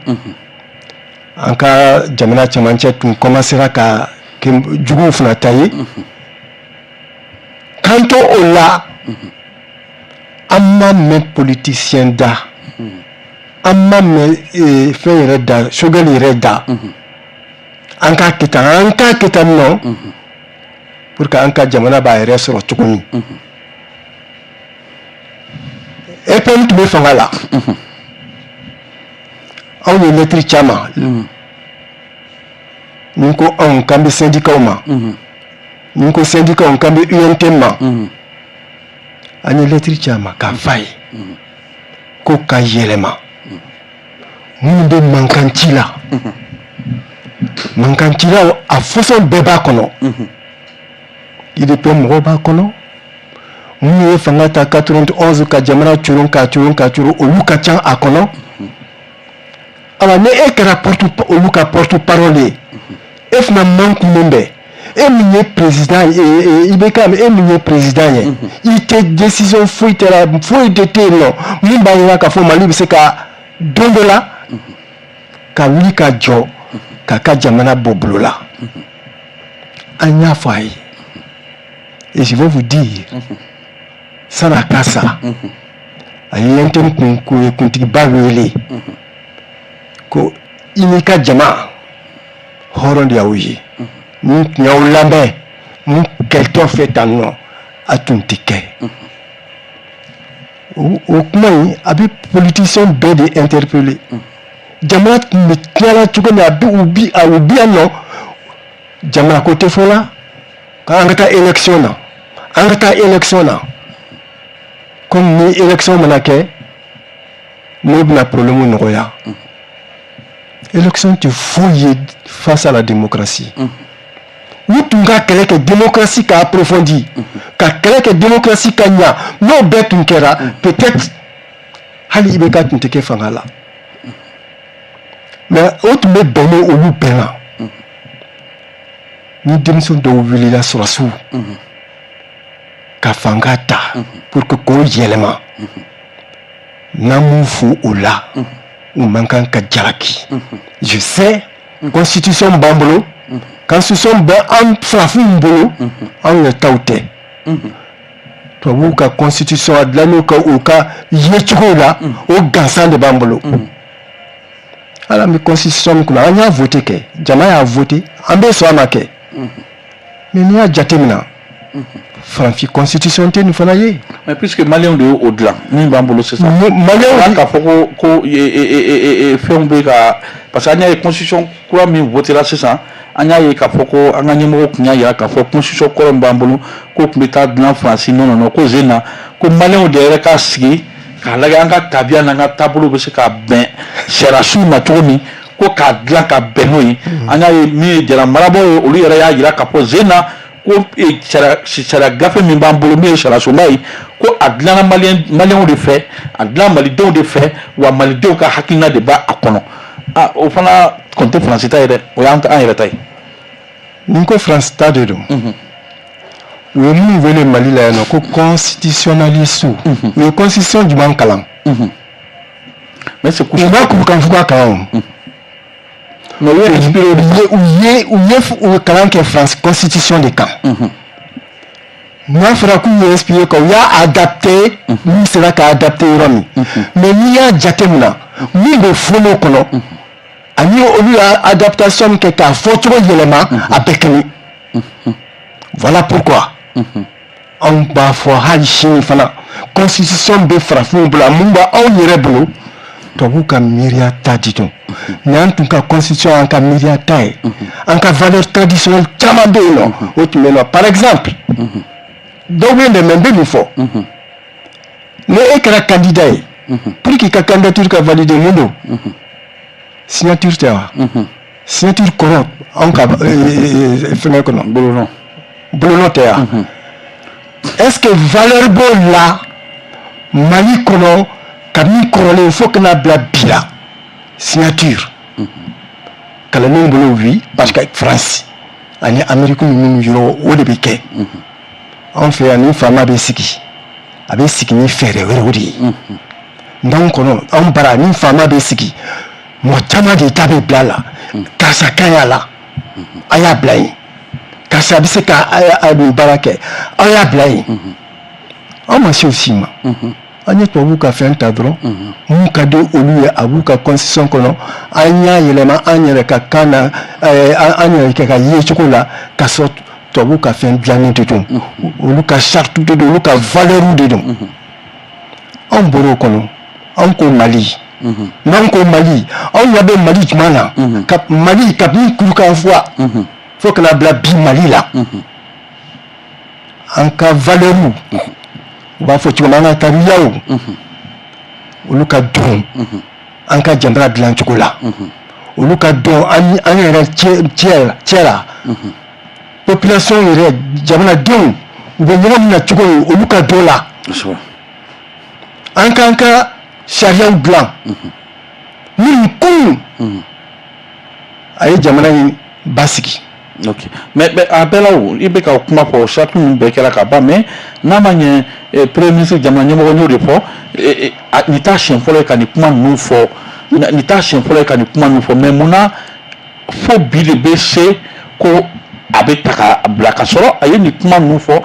an ka jamana cɛmancɛ tun commencera ka kɛ juguw fana ta ye. K'an to o la, an ma mɛn politicien da, an ma mɛn fɛn yɛrɛ da, Choguel yɛrɛ da, an k'a kɛ tan, an k'a kɛ tan nɔ, pour que an ka jamana b'a yɛrɛ sɔrɔ cogo min. RPM tun bɛ fanga la, anw ye lettre caman. Ni ko anw k'an bɛ syndicats ma, ni ko syndicats k'an bɛ UNTM ma. An ye lɛtiri ci a ma k'a f'a ye ko ka yɛlɛma minnu bɛ mankan ci la, mankan cilaw a fɔsɔn bɛɛ b'a kɔnɔ. UDPM mɔgɔw b'a kɔnɔ, minnu ye fanga ta 91 ka jamana coron ka coron ka coron, olu ka ca a kɔnɔ. Awa, ni e kɛra porte olu ka porte parole ye, e fana man kunnen bɛ. E min ye président ye, IBK, e min ye président ye, i tɛ décision foyi tɛ la, foyi de tɛ yen nɔ min b'a jira k'a fɔ Mali bɛ se ka don dɔ la ka wuli ka jɔ k'a ka jamana bɔ bolo la. An y'a fɔ a ye et je vais vous dire, san'a ka sa, a ye UNTM kuntigiba wele ko i n'i ka jama, hɔrɔn de y'aw ye. Ni tun y'aw lamɛn mun kɛtɔ fɛ tan nɔ, a tun tɛ kɛ. O kuma in, a bɛ politicien bɛɛ de interpeller. Jamana tun bɛ tiɲɛna cogo min, a bɛ u bi a u bi yan nɔ, jamana ko tɛ fɔ la k'an ka taa élection na, an ka taa élection na, comme ni élection mana kɛ n'o bɛna problème nɔgɔya. Élection tɛ foyi ye face à la démocratie. U tun ka kɛlɛ kɛ démocratie ka approfondi, ka kɛlɛ kɛ démocratie ka ɲa. N'o bɛɛ tun kɛra, peut-être hali IBK tun tɛ kɛ fanga la. Mais o tun bɛ bɛn ni olu bɛɛ la. Ni denmisɛn dɔw wulila, sɔrɔsiw ka fanga ta pour que k'o yɛlɛma, n'an m'u fo o la, u man kan ka jalaki. Je sais, constitution b'an bolo, constitution bɛ an farafinw bolo, anw yɛrɛ taw tɛ. Tubabuw ka constitution a dilan'u ka u ka yecogow la, o gansan de b'an bolo. Hali an bɛ constitution min kunna, an y'a voté kɛ, jama y'a voté, an bɛ sɔn a ma kɛ. Mais n'i y'a jateminɛ, farafin constitution tɛ nin fana ye. Mais puisque maliyɛnw de y'o dilan min b'an bolo sisan. Maliyɛnw k'a fɔ ko fɛnw bɛ ka, parce que an y'a ye constitution kura min votera sisan, an y'a ye k'a fɔ ko an ka ɲɛmɔgɔw tun y'a jira k'a fɔ constitution kɔrɔ min b'an bolo, k'o tun bɛ taa dilan Faransi. Non, non, non, ko zen na ko maliyɛnw de yɛrɛ k'a sigi k'a lajɛ an ka tabiya n'an ka taabolo bɛ se ka bɛn sariya ma cogo min, ko k'a dilan ka bɛn n'o ye. An y'a ye min ye jara marabaaw ye, olu yɛrɛ y'a jira k'a fɔ zen na ko sariya gafe min b'an bolo, min ye sariya sunba ye, ko a dilanna maliyɛnw de fɛ, a dilan malidenw de fɛ, wa malidenw ka hakilina de b'a kɔnɔ. Ah, o fana kɔni tɛ Faransi ta ye dɛ, o y'an yɛrɛ ta ye. Ni ko Faransi ta de don, u ye minnu wele Mali la yan nɔ ko constitutionnaliste, u ye constitution jumɛn kalan? Mais c'est U ma kurukanfuga kalan o. Mais u ye inspiré. U ye kalan kɛ France constitution de kan. N'a fɔra k'u ye inspiré kan, u y'a adapté min sera ka adapté yɔrɔ min. Mais n'i y'a jateminɛ, min bɛ fɔlɔ kɔnɔ ani olu y'a adaptation min kɛ k'a fɔcogo yɛlɛma, a bɛɛ kelen. Voilà pourquoi anw b'a fɔ hali sini fana, constitution bɛ farafinw bolo, a mun b'anw yɛrɛ bolo, tubabuw ka miiriya ta di dɔn. Ni an tun ka constitution, an ka miiriya ta ye, an ka valeur traditionnelle caman bɛ yen nɔ, o tun bɛ yen nɔ. Par exemple, dɔw bɛ yen dɛ, mais n bɛ nin fɔ: ni e kɛra candidat ye, pour k'i ka candidature ka valider, mun don? Signature tɛ wa? Signature kɔrɔ, anw ka fɛngɛ kɔnɔ, bolonɔ. Bolonɔ tɛ wa? Est-ce que valeur b'o la Mali kɔnɔ kabini kɔrɔlen fo ka n'a bila bi la? Signature kalandenw bolo, oui, parce que France ani Amérique ninnu yɔrɔ, o de bɛ kɛ. Anw fɛ yan, ni faama bɛ sigi, a bɛ sigi ni fɛɛrɛ wɛrɛw de ye. N'anw kɔnɔ, anw bara, ni faama bɛ sigi, mɔgɔ caman de ta bɛ bila a la: karisa ka ɲi a la, a y'a bila yen; karisa bɛ se ka a nin baara kɛ, aw y'a bila yen. Anw ma se o si ma. An ye tubabuw ka fɛn ta dɔrɔn, mun ka di olu ye, a b'u ka constitution kɔnɔ, an y'a yɛlɛma an yɛrɛ ka kan na, an yɛrɛ kɛ ka yecogo la, ka sɔrɔ tubabuw ka fɛn dilannen de don, olu ka charte de don, olu ka valeur de don. Anw bɔr'o kɔnɔ, anw ko Mali. N'anw ko Mali, anw ɲɛ bɛ Mali jumɛn na? Ka Mali kabini kurukanfuga fo kana bila bi Mali la, an ka valeur U b'a fɔ cogo min, an ka tabiyaw, olu ka dɔn an ka jamana dilancogo la, olu ka dɔn an yɛrɛ cɛ la, population yɛrɛ, jamanadenw, u bɛ ɲɔgɔn minɛ cogo ye, olu ka dɔn la. An k'an ka sariyaw dilan minnu kun a ye jamana in basigi. Ok, mais a bɛɛ la, o i bɛ ka kuma fɔ, sarati ninnu bɛɛ kɛra ka ban, mais n'a ma ɲɛ, premier ministre, jamana ɲɛmɔgɔ y'o de fɔ, nin t'a siɲɛ fɔlɔ ye ka nin kuma ninnu fɔ, nin t'a siɲɛ fɔlɔ ye ka nin kuma ninnu fɔ. Mais munna fo bi de bɛ se ko a bɛ ta ka bila ka sɔrɔ a ye nin kuma ninnu fɔ?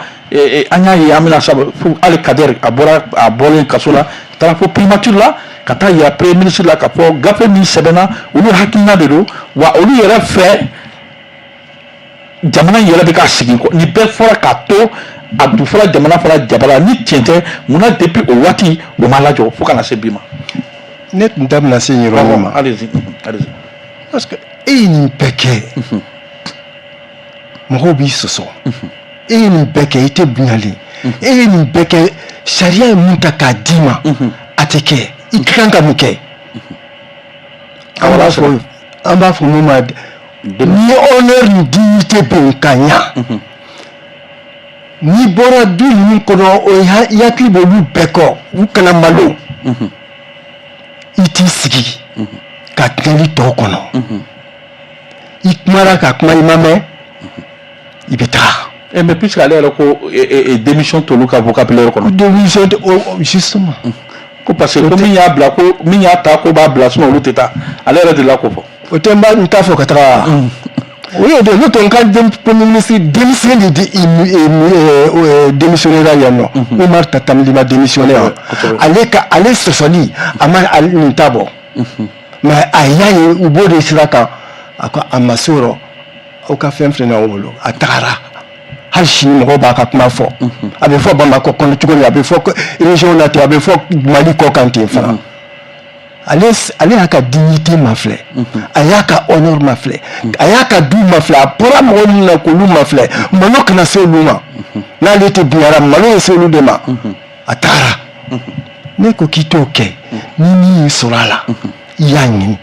An y'a ye, an bɛna sabu fo hali Kader, a bɔra, a bɔlen kaso la, taara fo primature la ka taa yira premier ministre la k'a fɔ gafe min sɛbɛnna, olu hakilina de don wa, olu yɛrɛ fɛ, jamana in yɛrɛ bɛ ka sigi kɔ. Nin bɛɛ fɔra k'a to a dun fɔra jamana fana jabala. Ni tiɲɛ tɛ, munna depuis o waati o ma lajɔ fo ka na se bi ma? Ne tun da bɛna se nin yɔrɔ ma. Allez-y, allez-y. Parce que e ye nin bɛɛ kɛ, mɔgɔw b'i sɔsɔ. E ye nin bɛɛ kɛ, i tɛ bonyalen. E ye nin bɛɛ kɛ, sariya ye mun ta k'a d'i ma, a tɛ kɛ. I ka kan ka mun kɛ? An b'a fɔ mun ma ni honneur ni dignité bɛ yen ka ɲa. N'i bɔra du ninnu kɔnɔ, o i hakili b'olu bɛɛ kɔ, u kana malo. I t'i sigi ka tiɲɛli tɔ kɔnɔ. I kumara ka kuma, i ma mɛn, i bɛ taga. Eh, mais puisque ale yɛrɛ ko démission t'olu ka vocabulaire kɔnɔ. Démission tɛ o, justement. Ko parce que ko min y'a bila, ko min y'a ta, ko b'a bila, sinon olu tɛ taa. Ale yɛrɛ de la k'o fɔ. O tɛ n b'a n t'a fɔ ka taga. O y'o de, n'o tɛ n ka premier ministre denmisɛn de di démissionné la yan nɔ. Oumar Tatam Ly ma démissionné wa? Ale ka ale sɔsɔli, a ma nin ta bɔ. Mais a y'a ye u b'o de sira kan, a ko a ma se o rɔ, aw ka fɛn filɛ nin ye aw bolo. A tagara, hali sini mɔgɔw b'a ka kuma fɔ. A bɛ fɔ Bamakɔ kɔnɔ cogo min, a bɛ fɔ région na ten, a bɛ fɔ Mali kɔ kan ten fana. Ale y'a ka dignité mafilɛ, a y'a ka honneur mafilɛ, a y'a ka du mafilɛ, a bɔra mɔgɔ minnu na k'olu mafilɛ, malo kana se olu ma. N'ale tɛ bonyara, malo ye se olu de ma. A taara. Ne ko k'i t'o kɛ ni min y'i sɔrɔ a la, i y'a ɲini.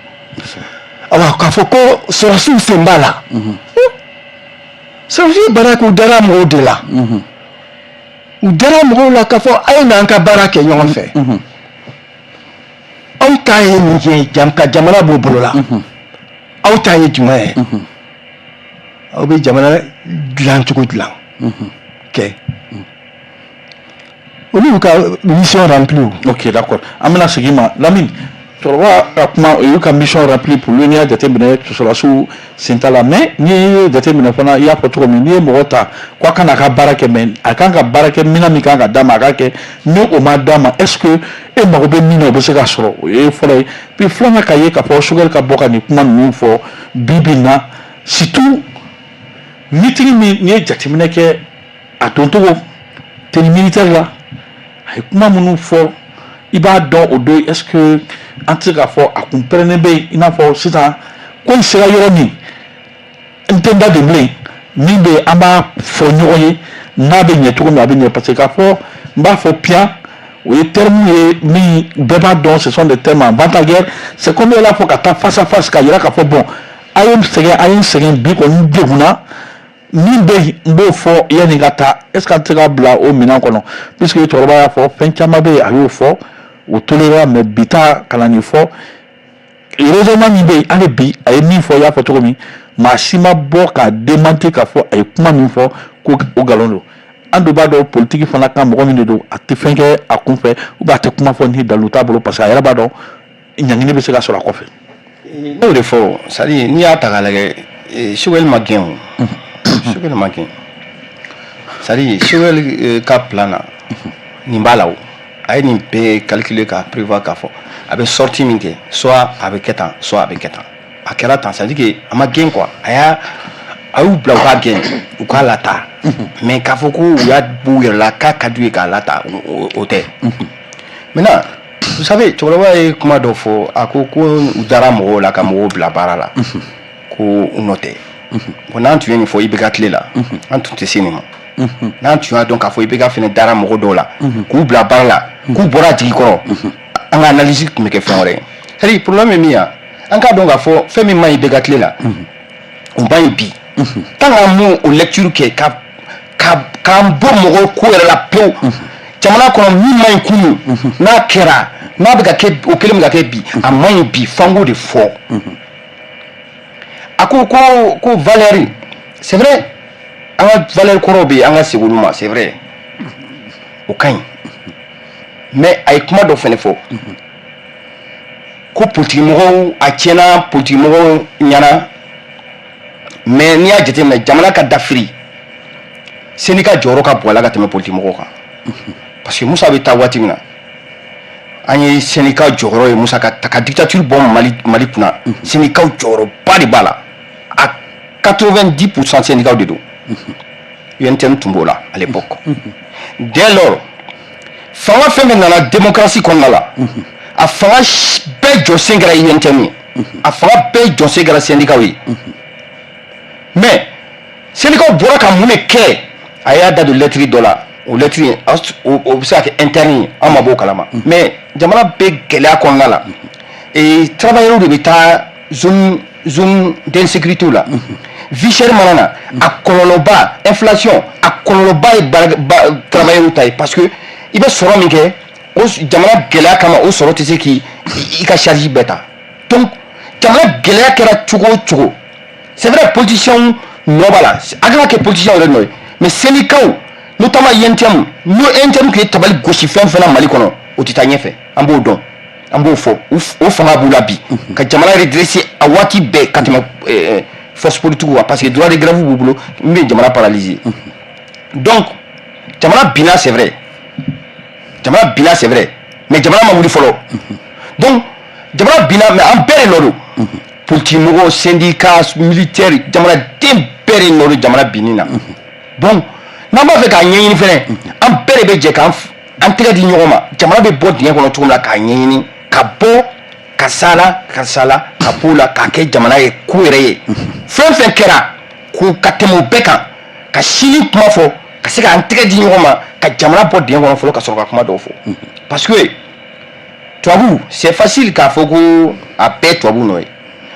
Awa, k'a fɔ ko sɔrɔsiw sen b'a la, sɔrɔsiw ye baara kɛ, u dara mɔgɔw de la. U dara mɔgɔw la k'a fɔ a ye n'an ka baara kɛ ɲɔgɔn fɛ. Anw ta ye nin ye, ka jamana b'o bolo la. Aw ta ye jumɛn ye? Aw bɛ jamana dilan cogo dilan kɛ, olu y'u ka mission remplie o. Ok, d'accord, an bɛna segin ma. Lamine, cɛkɔrɔba ka kuma, o y'u ka mission remplie pour lui. N'i y'a jateminɛ, sɔrɔdasiw sen t'a la. Mais n'i ye jateminɛ fana, i y'a fɔ cogo min, n'i ye mɔgɔ ta ko a ka n'a ka baara kɛ, mais a kan ka baara kɛ minɛn min kan ka d'a ma, a ka kɛ. Ni o ma d'a ma, est ce que e mago bɛ min na, o bɛ se ka sɔrɔ? O ye fɔlɔ ye. Puis filanan, ka ye k'a fɔ Choguel ka bɔ ka nin kuma ninnu fɔ bi bi in na, surtout meeting min, n'i ye jateminɛ kɛ, a doncogo tenue militaire la, a ye kuma minnu fɔ, i b'a dɔn o don, est ce que an tɛ se k'a fɔ a kun pɛrɛnnen bɛ yen, i n'a fɔ sisan ko in sera yɔrɔ min, n tɛ n da don bilen. Min bɛ yen, an b'a fɔ ɲɔgɔn ye, n'a bɛ ɲɛ cogo min, a bɛ ɲɛ. Parce que k'a fɔ n b'a fɔ piyan, o ye terme ye min bɛɛ b'a dɔn, ce sont des termes en vente-guerre. C'est comme i y'a fɔ ka taa face à face, ka yira k'a fɔ bon, a ye n sɛgɛn, a ye n sɛgɛn, bi kɔni n degunna, min bɛ yen, n b'o fɔ yanni ka taa. Est ce que an tɛ se ka bila o minɛn kɔnɔ? Puisque cɛkɔrɔba y'a fɔ, fɛn caman bɛ yen, a y'o fɔ, o tolérera. Mais bi ta, ka na nin fɔ, raisonnement min bɛ yen hali bi, a ye min fɔ, i y'a fɔ cogo min, maa si ma bɔ k'a démentir k'a fɔ a ye kuma min fɔ ko o nkalon don. An dun b'a dɔn politique fana kan, mɔgɔ min de don, a tɛ fɛn kɛ a kun fɛ ou bien a tɛ kuma fɔ ni dalu t'a bolo, parce que a yɛrɛ b'a dɔn ɲangini bɛ se ka sɔrɔ a kɔfɛ. Ne y'o de fɔ, c'est à dire n'i y'a ta k'a lajɛ, Choguel ma gɛn o, Choguel ma gɛn. C'est à dire Choguel ka plan na, nin b'a la o, a ye nin bɛɛ calculer k'a prévoir k'a fɔ a bɛ sortie min kɛ, soit a bɛ kɛ tan, soit a bɛ kɛ tan. A kɛra tan, c'est à dire que a ma gɛn quoi. A y'u bila u k'a gɛn, u k'a lataa, mais k'a fɔ ko u y'a b'u yɛrɛ la k'a ka d'u ye k'a lataa, o tɛ. Maintenant, vous savez, cɛkɔrɔba ye kuma dɔ fɔ, a ko ko u dara mɔgɔw la ka mɔgɔw bila baara la, ko u nɔ tɛ. Bon, n'an tun ye nin fɔ IBK tile la, an tun tɛ se nin ma. N'an tun y'a dɔn k'a fɔ IBK fana dara mɔgɔ dɔw la k'u bila baara la, k'u bɔra a jigi kɔrɔ, an ka analyse tun bɛ kɛ fɛn wɛrɛ ye. C'est à dire, problème ye min ye, an k'a dɔn k'a fɔ fɛn min man ɲi IBK tile la, o man ɲi bi. Tant qu'an m'o o lecture kɛ ka k'an bɔ mɔgɔw ko yɛrɛ la pewu, jamana kɔnɔ min man ɲi kunun, n'a kɛra, n'a bɛ ka kɛ, o kelen bɛ ka kɛ bi, a man ɲi bi, f'an k'o de fɔ. A ko valeur, c'est vrai, an ka valeur kɔrɔw bɛ yen, an ka segin olu ma, c'est vrai, o ka ɲi. Mais a ye kuma dɔ fɛnɛ fɔ ko politique mɔgɔw, a tiɲɛna politique mɔgɔw ɲɛna. Mais n'i y'a jateminɛ, jamana ka dafiri, syndicat jɔyɔrɔ ka bon a la ka tɛmɛ politique mɔgɔw kan, parce que Musa bɛ taa waati min na, an ye syndicat jɔyɔrɔ ye. Musa ka dictature bɔ Mali kunna, syndicat jɔyɔrɔba de b'a la. A 90% syndicat de don. UNTM tun b'o la à l'époque. Dès lors, fanga fɛn fɛn nana démocratie kɔnɔna la, a fanga bɛɛ jɔsen kɛra UNTM ye, a fanga bɛɛ jɔsen kɛra syndicat ye. Mais syndicat bɔra ka mun de kɛ? A y'a da don lettre dɔ la. O lettre in, o bɛ se ka kɛ interne ye, an ma b'o kalama. Mais jamana bɛ gɛlɛya kɔnɔna la et travailleurs de bɛ taa zone d'insécurité la. Vie chère mana na, a kɔlɔlɔba, inflation, a kɔlɔlɔba ye travailleurs ta ye, parce que i bɛ sɔrɔ min kɛ, o jamana gɛlɛya kama, o sɔrɔ tɛ se k'i i ka charge bɛɛ ta. Donc jamana gɛlɛya kɛra cogo o cogo, c'est vrai, politiciens nɔ b'a la, a kana kɛ politiciens yɛrɛ nɔ ye, mais syndicats, notamment UNTM, n'o UNTM tun ye tabali gosi fɛn fɛn na Mali kɔnɔ, o tɛ taa ɲɛfɛ. An b'o dɔn, an b'o fɔ. O fanga b'u la bi ka jamana redresser a waati bɛɛ ka tɛmɛ force politique kan, parce que droit de grève b'u bolo min bɛ jamana paralyser. Donc jamana binna, c'est vrai, jamana binna, c'est vrai, mais jamana ma wuli fɔlɔ. Donc jamana binna, mais an bɛɛ de nɔ don: politique mɔgɔw, syndicat, militaire, jamanaden bɛɛ de nɔ don jamana binni na. Bon, n'an b'a fɛ k'a ɲɛɲini fɛnɛ, an bɛɛ de bɛ jɛ k'an an tɛgɛ di ɲɔgɔn ma, jamana bɛ bɔ dingɛ kɔnɔ cogo min na, k'a ɲɛɲini ka bɔ karisa la, karisa la, ka b'o la, k'a kɛ jamana ye ko yɛrɛ ye. Fɛn fɛn kɛra ko ka tɛmɛ o bɛɛ kan, ka sini kuma fɔ, ka se k'an tɛgɛ di ɲɔgɔn ma ka jamana bɔ dingɛ kɔnɔ fɔlɔ, ka sɔrɔ ka kuma dɔw fɔ. Parce que tubabu, c'est facile k'a fɔ ko a bɛɛ tubabu nɔ ye,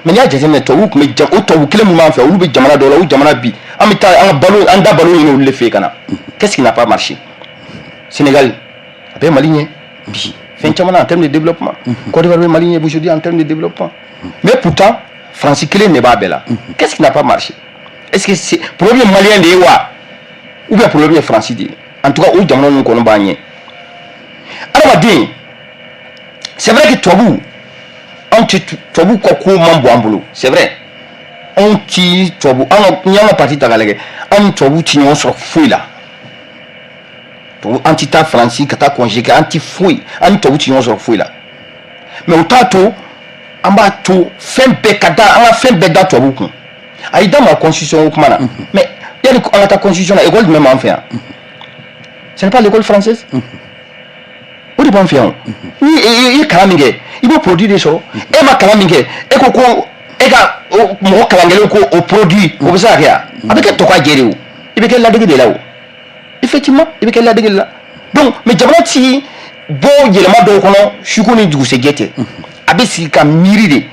mais n'i y'a jateminɛ, tubabu tun bɛ o tubabu kelen min b'an fɛ, olu bɛ jamana dɔw la, o jamana bi, an bɛ taa an ka balo, an da balo ɲini olu de fɛ yen ka na. Qu'est-ce qui n'a pas marché? Sénégal a bɛ Mali ɲɛ bi fɛn caman na en termes de développement. Côte d'Ivoire bɛ Mali ɲɛ aujourd'hui en termes de développement, mais pourtant Faransi kelen de b'a bɛɛ la. Qu'est-ce qui n'a pas marché? Est-ce que c'est problème malien de ye wa, ou bien problème ye Faransi de ye? En tout cas, o jamana ninnu kɔni b'an ɲɛ. Adamaden, c'est vrai que tubabu, anw tɛ tubabu ka ko man bon an bolo, c'est vrai. Anw ti tubabu, an ka, n'i y'an ka parti ta k'a lajɛ, anw ni tubabu ti ɲɔgɔn sɔrɔ foyi la. Tubabu, an ti taa Faransi ka taa congé kɛ, an ti foyi, an ni tubabu ti ɲɔgɔn sɔrɔ foyi la. Mais o t'a to an b'a to fɛn bɛɛ ka da, an ka fɛn bɛɛ da tubabu kun. A y'i da ma constitution ko kuma na, mais yanni an ka taa constitution na, école jumɛn b'an fɛ yan? Ce n'est pas l'école française? O de b'an fɛ yan. O ni i ye kalan min kɛ, i b'o produit de sɔrɔ. E ma kalan min kɛ, e ko ko e ka mɔgɔ kalankɛlen ko o produit, o bɛ se ka kɛ yan? A bɛ kɛ tɔ ka jɛ de. O i bɛ kɛ ladege de la. O effectivement, i bɛ kɛ ladege de la. Donc, mais jamana ti bɔ yɛlɛma dɔw kɔnɔ suko ni dugusɛjɛ tɛ. A bɛ sigi ka miiri de,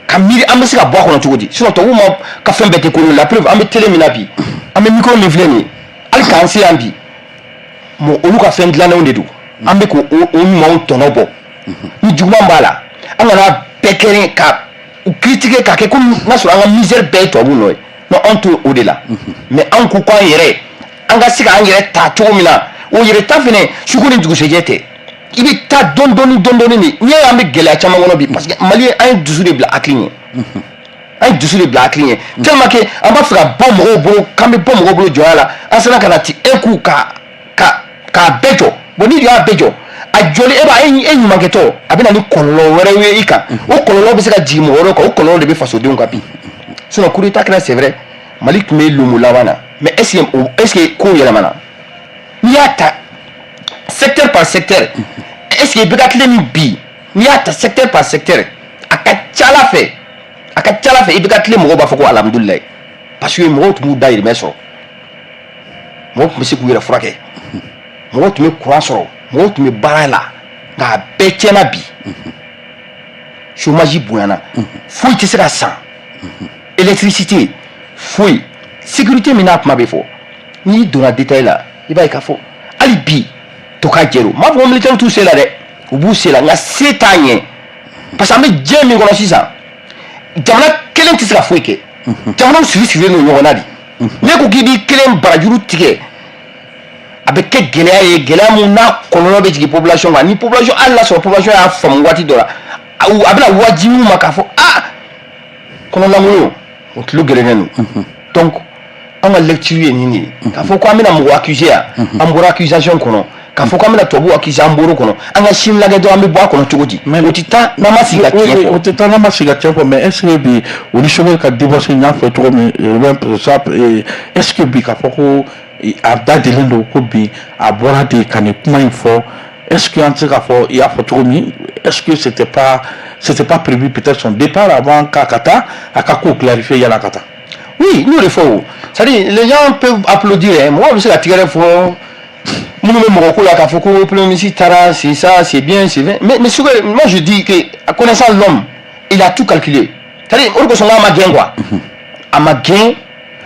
ka miiri an bɛ se ka bɔ a kɔnɔ cogo di. Sinon tubabuw ma ka fɛn bɛɛ tɛ kolon. La preuve, an bɛ télé min na bi, an bɛ micro min filɛ nin ye, hali k'an se yan bi, mɔ olu ka fɛn dilannenw de don. An bɛ k'o o ɲumanw tɔnɔ bɔ. Ni juguman b'a la, an kana bɛɛ kɛ ka u critiquer k'a kɛ komi n'a sɔrɔ an ka misère bɛɛ ye tubabuw nɔ ye. Non, anw t'o o de la. Mais anw ko k'an yɛrɛ, an ka se k'an yɛrɛ ta cogo min na, o yɛrɛ ta fɛnɛ, suko ni dugusɛjɛ tɛ. I bɛ taa dɔɔni dɔɔni dɔɔni dɔɔni de. N'i y'a ye an bɛ gɛlɛya caman kɔnɔ bi, parce que Mali, an ye dusu de bila hakili ɲɛ, an ye dusu de bila hakili ɲɛ, tellement que an b'a fɛ ka bɔ mɔgɔw bolo, k'an bɛ bɔ mɔgɔw bolo jɔnya la. An sera ka na ti un coup ka k'a bɛɛ jɔ. Bon, n'i y'a bɛɛ jɔ, a jɔli, e b'a e ɲumankɛtɔ, a bɛ na ni kɔlɔlɔ wɛrɛw ye i kan. O kɔlɔlɔ bɛ se ka jigin mɔgɔ wɛrɛw kan, o kɔlɔlɔ de bɛ fasodenw kan bi. Sinon coup d'état kɛra, c'est vrai, Mali tun bɛ lomo laban na, mais est ce que kow yɛlɛmana? N'i y'a ta secteur par secteur, est ce que bɛ ka tile ni bi, n'i y'a ta secteur par secteur, a ka ca ala fɛ, a ka ca ala fɛ, i bɛ ka tile, mɔgɔw b'a fɔ ko alhamdulilayi, parce que mɔgɔw tun b'u dahirimɛ sɔrɔ. Mɔgɔw tun bɛ se k'u yɛrɛ furakɛ, mɔgɔw tun bɛ courant sɔrɔ, mɔgɔw tun bɛ baara la, nka a bɛɛ tiɲɛna bi. Chômage bonyana, foyi tɛ se ka san, électricité foyi, sécurité min n'a kuma bɛ fɔ, n'i donna détail la, i b'a ye k'a fɔ hali bi to ka jɛ don. N m'a fɔ ko militaire t'u se la dɛ, u b'u se la, nka se t'a ɲɛ, parce que an bɛ diɲɛ min kɔnɔ sisan, jamana kelen tɛ se ka foyi kɛ. Jamanaw siri sirilen don ɲɔgɔn na de. Ne ko k'i b'i kelen barajuru tigɛ, a bɛ kɛ gɛlɛya ye, gɛlɛya mun n'a kɔlɔlɔ bɛ jigin population kan. Ni population, hali n'a sɔrɔ population y'a faamu waati dɔ la, a bɛna wajibi u ma k'a fɔ aa, kɔnɔlankolon o tulo gɛrɛnen don. Donc an ka lecture ye nin de ye, k'a fɔ ko an bɛna mɔgɔ accuser yan, an bɔra accusation kɔnɔ, k'a fɔ k'an bɛna tubabuw accuser, an bɔr'o kɔnɔ. An ka sini lajɛ dɔrɔn, an bɛ bɔ a kɔnɔ cogo di? O tɛ taa n'an ma sigi ka tiɲɛ fɔ. O tɛ taa n'an ma sigi ka tiɲɛ fɔ. Mais est ce que bi, o ni Choguel ka divorce, n y'a fɔ cogo min, ça, est ce que bi, k'a fɔ ko a da delen don, ko bi a bɔra de ka nin kuma in fɔ, est ce que an tɛ se k'a fɔ, i y'a fɔ cogo min, est ce que c'était pas prévu peut-être son départ avant k'a ka taa, a ka ko clarifier yala ka taa? Oui, n y'o de fɔ o. C'est à dire, les gens peuvent applaudir hein, mɔgɔw bɛ se ka tigɛrɛ fɔ, minnu bɛ mɔgɔ ko la, k'a fɔ ko premier ministre taara, c'est ça, c'est bien, c'est bien. Mais ce que moi je dis, que connaissant l'homme, il a tout calculé. C'est à dire, o de kosɔn k'a ma gɛn quoi, a ma gɛn.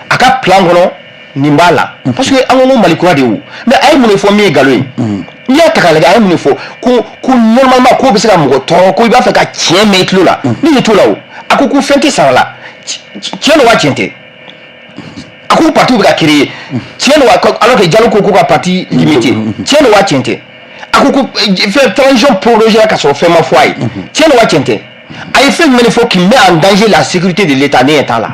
A ka plan kɔnɔ nin b'a la, parce que an ko ko Mali kura de ye o. Mais a ye mun de fɔ min ye nkalon ye? N'i y'a ta k'a lajɛ, a ye mun de fɔ ko normalement ko bɛ se ka mɔgɔ tɔɔrɔ, ko i b'a fɛ ka tiɲɛ mɛn i tulo la, ne ɲɛ t'o la o. A ko ko fɛn tɛ sara la, tiɲɛ don wa tiɲɛ tɛ? A ko parti bɛ ka créer, tiɲɛ don wa? Alors que Jalo ko ko ka parti limité, tiɲɛ don wa tiɲɛ tɛ? A ko ko fɛn transition prolongée ka sɔrɔ fɛn ma fɔ a ye, tiɲɛ don wa tiɲɛ tɛ? A ye fɛn jumɛn de fɔ qui met en danger la sécurité de l'État? Ne ɲɛ t'a la.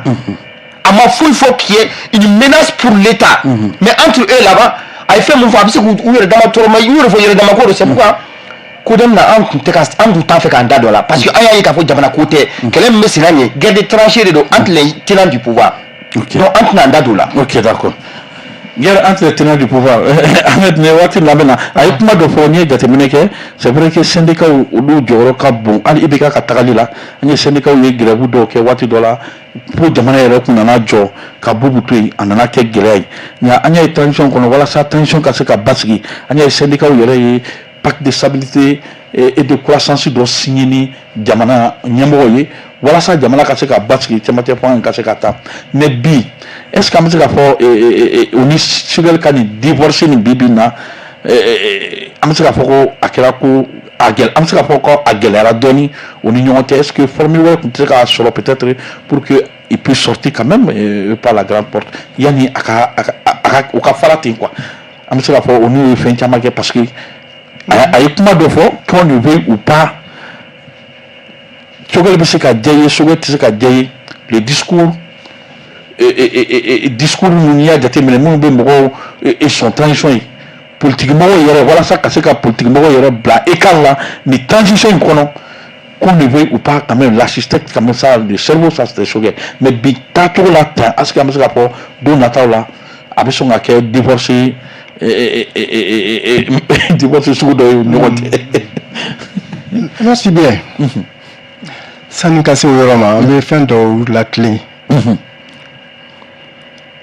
A ma foyi fɔ qui est une menace pour l'État. Mais entre eux là-bas, a ye fɛn mun fɔ, a bɛ se k'u yɛrɛ dama tɔɔrɔ. Mais u yɛrɛ fɔ yɛrɛ dama ko don. C'est pourquoi CODEM na, an tun tɛ ka, an tun t'a fɛ k'an da don a la, parce que an y'a ye k'a fɔ jamana ko tɛ, kɛlɛ min bɛ sen na nin ye, guerre de tranchées de don entre les tenants du pouvoir. Donc an tɛna an da don o la. Ok, d'accord. Guerre entre les tenants du pouvoir. Ahmed, nin waati labɛn na, a ye kuma dɔ fɔ. N'i ye jateminɛ kɛ, c'est vrai que syndicat olu jɔyɔrɔ ka bon hali IBK ka tagali la. An ye syndicat ye grève dɔw kɛ waati dɔ la fo jamana yɛrɛ kun nana jɔ ka Boubou to yen, a nana kɛ gɛlɛya ye. Nka an y'a ye transition kɔnɔ, walasa transition ka se ka basigi, an y'a ye syndicat yɛrɛ ye pacte de stabilité et de croissance dɔ signé ni jamana ɲɛmɔgɔ ye, walasa jamana ka se ka basigi, cɛmancɛ fanga ka se ka taa. Mais bi, est ce que an bɛ se k'a fɔ o ni Choguel ka nin divorce nin bi bi in na, an bɛ se k'a fɔ ko a kɛra ko a gɛlɛ, an bɛ se k'a fɔ ko a gɛlɛyara dɔɔni o ni ɲɔgɔn cɛ? Est ce que formule wɛrɛ tun tɛ se k'a sɔrɔ peut-être pour que il puisse sortir quand même par la grande porte, yanni a ka u ka fara ten quoi? An bɛ se k'a fɔ o n'u ye fɛn caman kɛ, parce que a ye kuma dɔ fɔ, qu'on le veuille ou pas, Choguel bɛ se ka diya i ye, Choguel tɛ se ka diya i ye, le discours minnu, n'i y'a jateminɛ, minnu bɛ mɔgɔw sɔn transition ye, politique mɔgɔw yɛrɛ, walasa ka se ka politique mɔgɔw yɛrɛ bila écart la nin transition in kɔnɔ, qu'on le veuille ou pas, quand même l'architecte, quand même ça, le cerveau, ça c'était Choguel. Mais bi taacogo la tan, est-ce que an bɛ se k'a fɔ don nataw la a bɛ sɔn ka kɛ divorce sugu dɔ ye u ni ɲɔgɔn cɛ? Merci bien. Sani ka se o yɔrɔ ma, an bɛ fɛn dɔw latilen.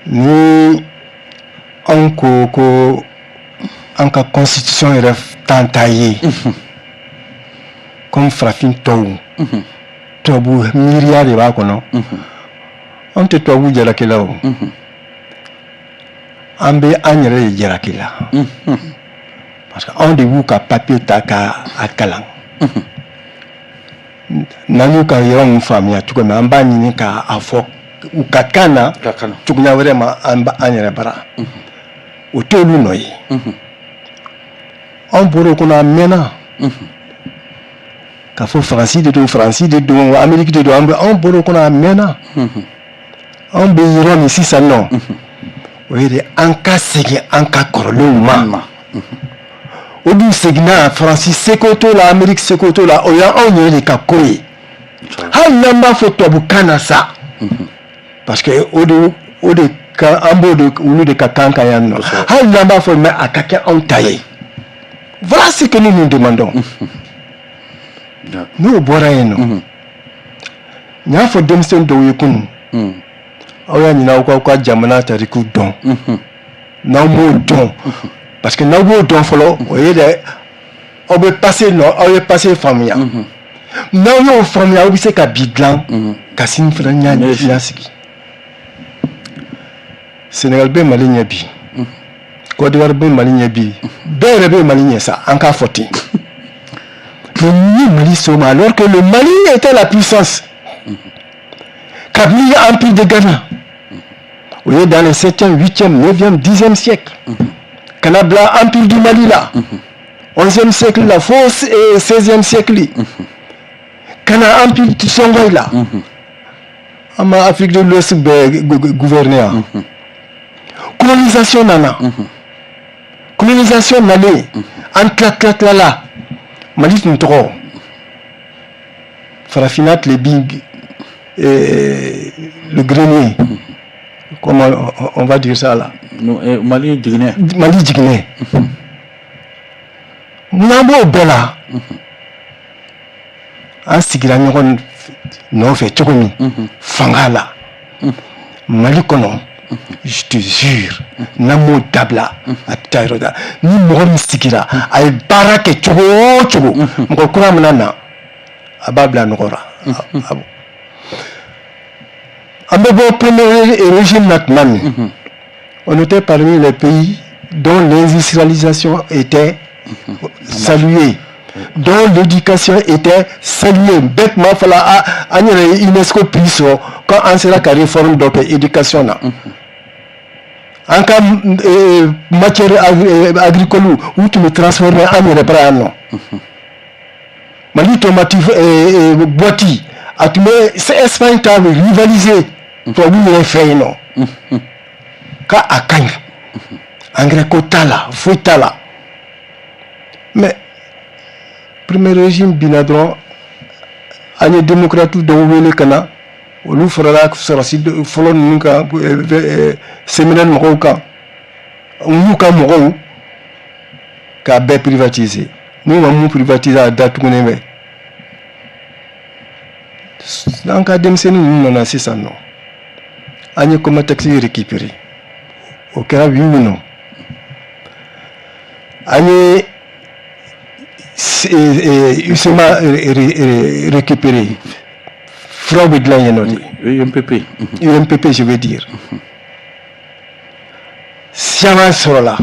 Ni anw ko ko an ka constitution yɛrɛ t'an ta ye, comme farafin tɔw, tubabu miiriya de b'a kɔnɔ, anw tɛ tubabu jalakila o, an bɛ an yɛrɛ de jalaki la, parce que anw de b'u ka papier ta ka a kalan. N'an y'u ka yɔrɔ ninnu faamuya cogo min, an b'a ɲini k'a fɔ u ka kan na cogoya wɛrɛ ma, an b'an yɛrɛ bara, o t'olu nɔ ye. Anw bɔr'o kɔnɔ, a mɛnna k'a fɔ Faransi de don, Faransi de don, Amérique de don. An bɛ, anw bɔr'o kɔnɔ, a mɛnna. Anw bɛ yɔrɔ min sisan nɔ, o ye de an ka segin an ka kɔrɔlenw ma. O dun seginna, Faransi seko t'o la, Amérique seko t'o la, o y'anw yɛrɛ de ka ko ye. Hali n'an b'a fɔ tubabukan na sa, parce que o de ka an b'o de olu de ka kan kan yan nɔ, hali n'an b'a fɔ, mais a ka kɛ anw ta ye. Voilà ce que nous nous demandons. N'o bɔra yen nɔ, n y'a fɔ denmisɛnnin dɔw ye kunun, aw y'a ɲini aw k'aw ka jamana tariku dɔn. N'aw m'o dɔn, parce que n'aw b'o dɔn fɔlɔ, o ye dɛ, aw bɛ passé nɔ, aw ye passé faamuya. N'aw y'o faamuya, aw bɛ se ka bi dilan ka sini fana ɲɛsigi. Sénégal bɛ Mali ɲɛ bi, Côte d'Ivoire bɛ Mali ɲɛ bi, bɛɛ yɛrɛ bɛ Mali ɲɛ sa, an k'a fɔ ten. Mais ni Mali soma, alors que le Mali était la puissance kabini empire de Ghana, o ye dans les 7e, 8e, 9e, 10e siècle, ka na bila empire du Mali la 11e siècle la fo 16e siècle, ka na empire Songhai la, an ma Afrique de l'Ouest bɛɛ gouverner yan. Colonisation nana, colonisation nalen, an tila tila tilala. Mali tun tɔgɔ farafinna tilebin, le grenier, comment on va dire ça là? Non, Mali jiginɛ. Mali jiginɛ. N'an b'o bɛɛ la, an sigira ɲɔgɔn nɔfɛ cogo min fanga la Mali kɔnɔ, je te jure, n'an m'o dabila, a tɛ taa yɔrɔ da. Ni mɔgɔ min sigira, a ye baara kɛ cogo o cogo, mɔgɔ kura mana na, a b'a bila nɔgɔ la. An bɛ bɔ premier régime na tuma min, on était parmi les pays dont l'industrialisation était saluée, dont l'éducation était saluée. Bɛɛ tun b'a fɔ la, an yɛrɛ ye UNESCO prix sɔrɔ ko an sera ka réforme dɔ kɛ éducation na. An ka matière agricole, u tun bɛ transformer an yɛrɛ bara yan nɔ. Mali tomati boîte, a tun bɛ Espagne ta rivaliser tubabu yɛrɛ fɛ yen nɔ, k'a a ka ɲi, engrais ko t'a la, foyi t'a la. Mais premier régime binna dɔrɔn, an ye démocrate dɔw wele ka na, olu farala sɔrɔsi fɔlɔ ninnu kan, CMNL mɔgɔw kan, n'u ka mɔgɔw, k'a bɛɛ privatiser. N'u ma mun privatiser, a datugunen bɛ. An ka denmisɛnnin ninnu nana sisan nɔ, an ye Comatex récupérer, o kɛra oui ou non? An ye USEMA récupérer, furaw bɛ dilan yen nɔ de. UMPP. UMPP, je veux dire. Siaman sɔrɔla,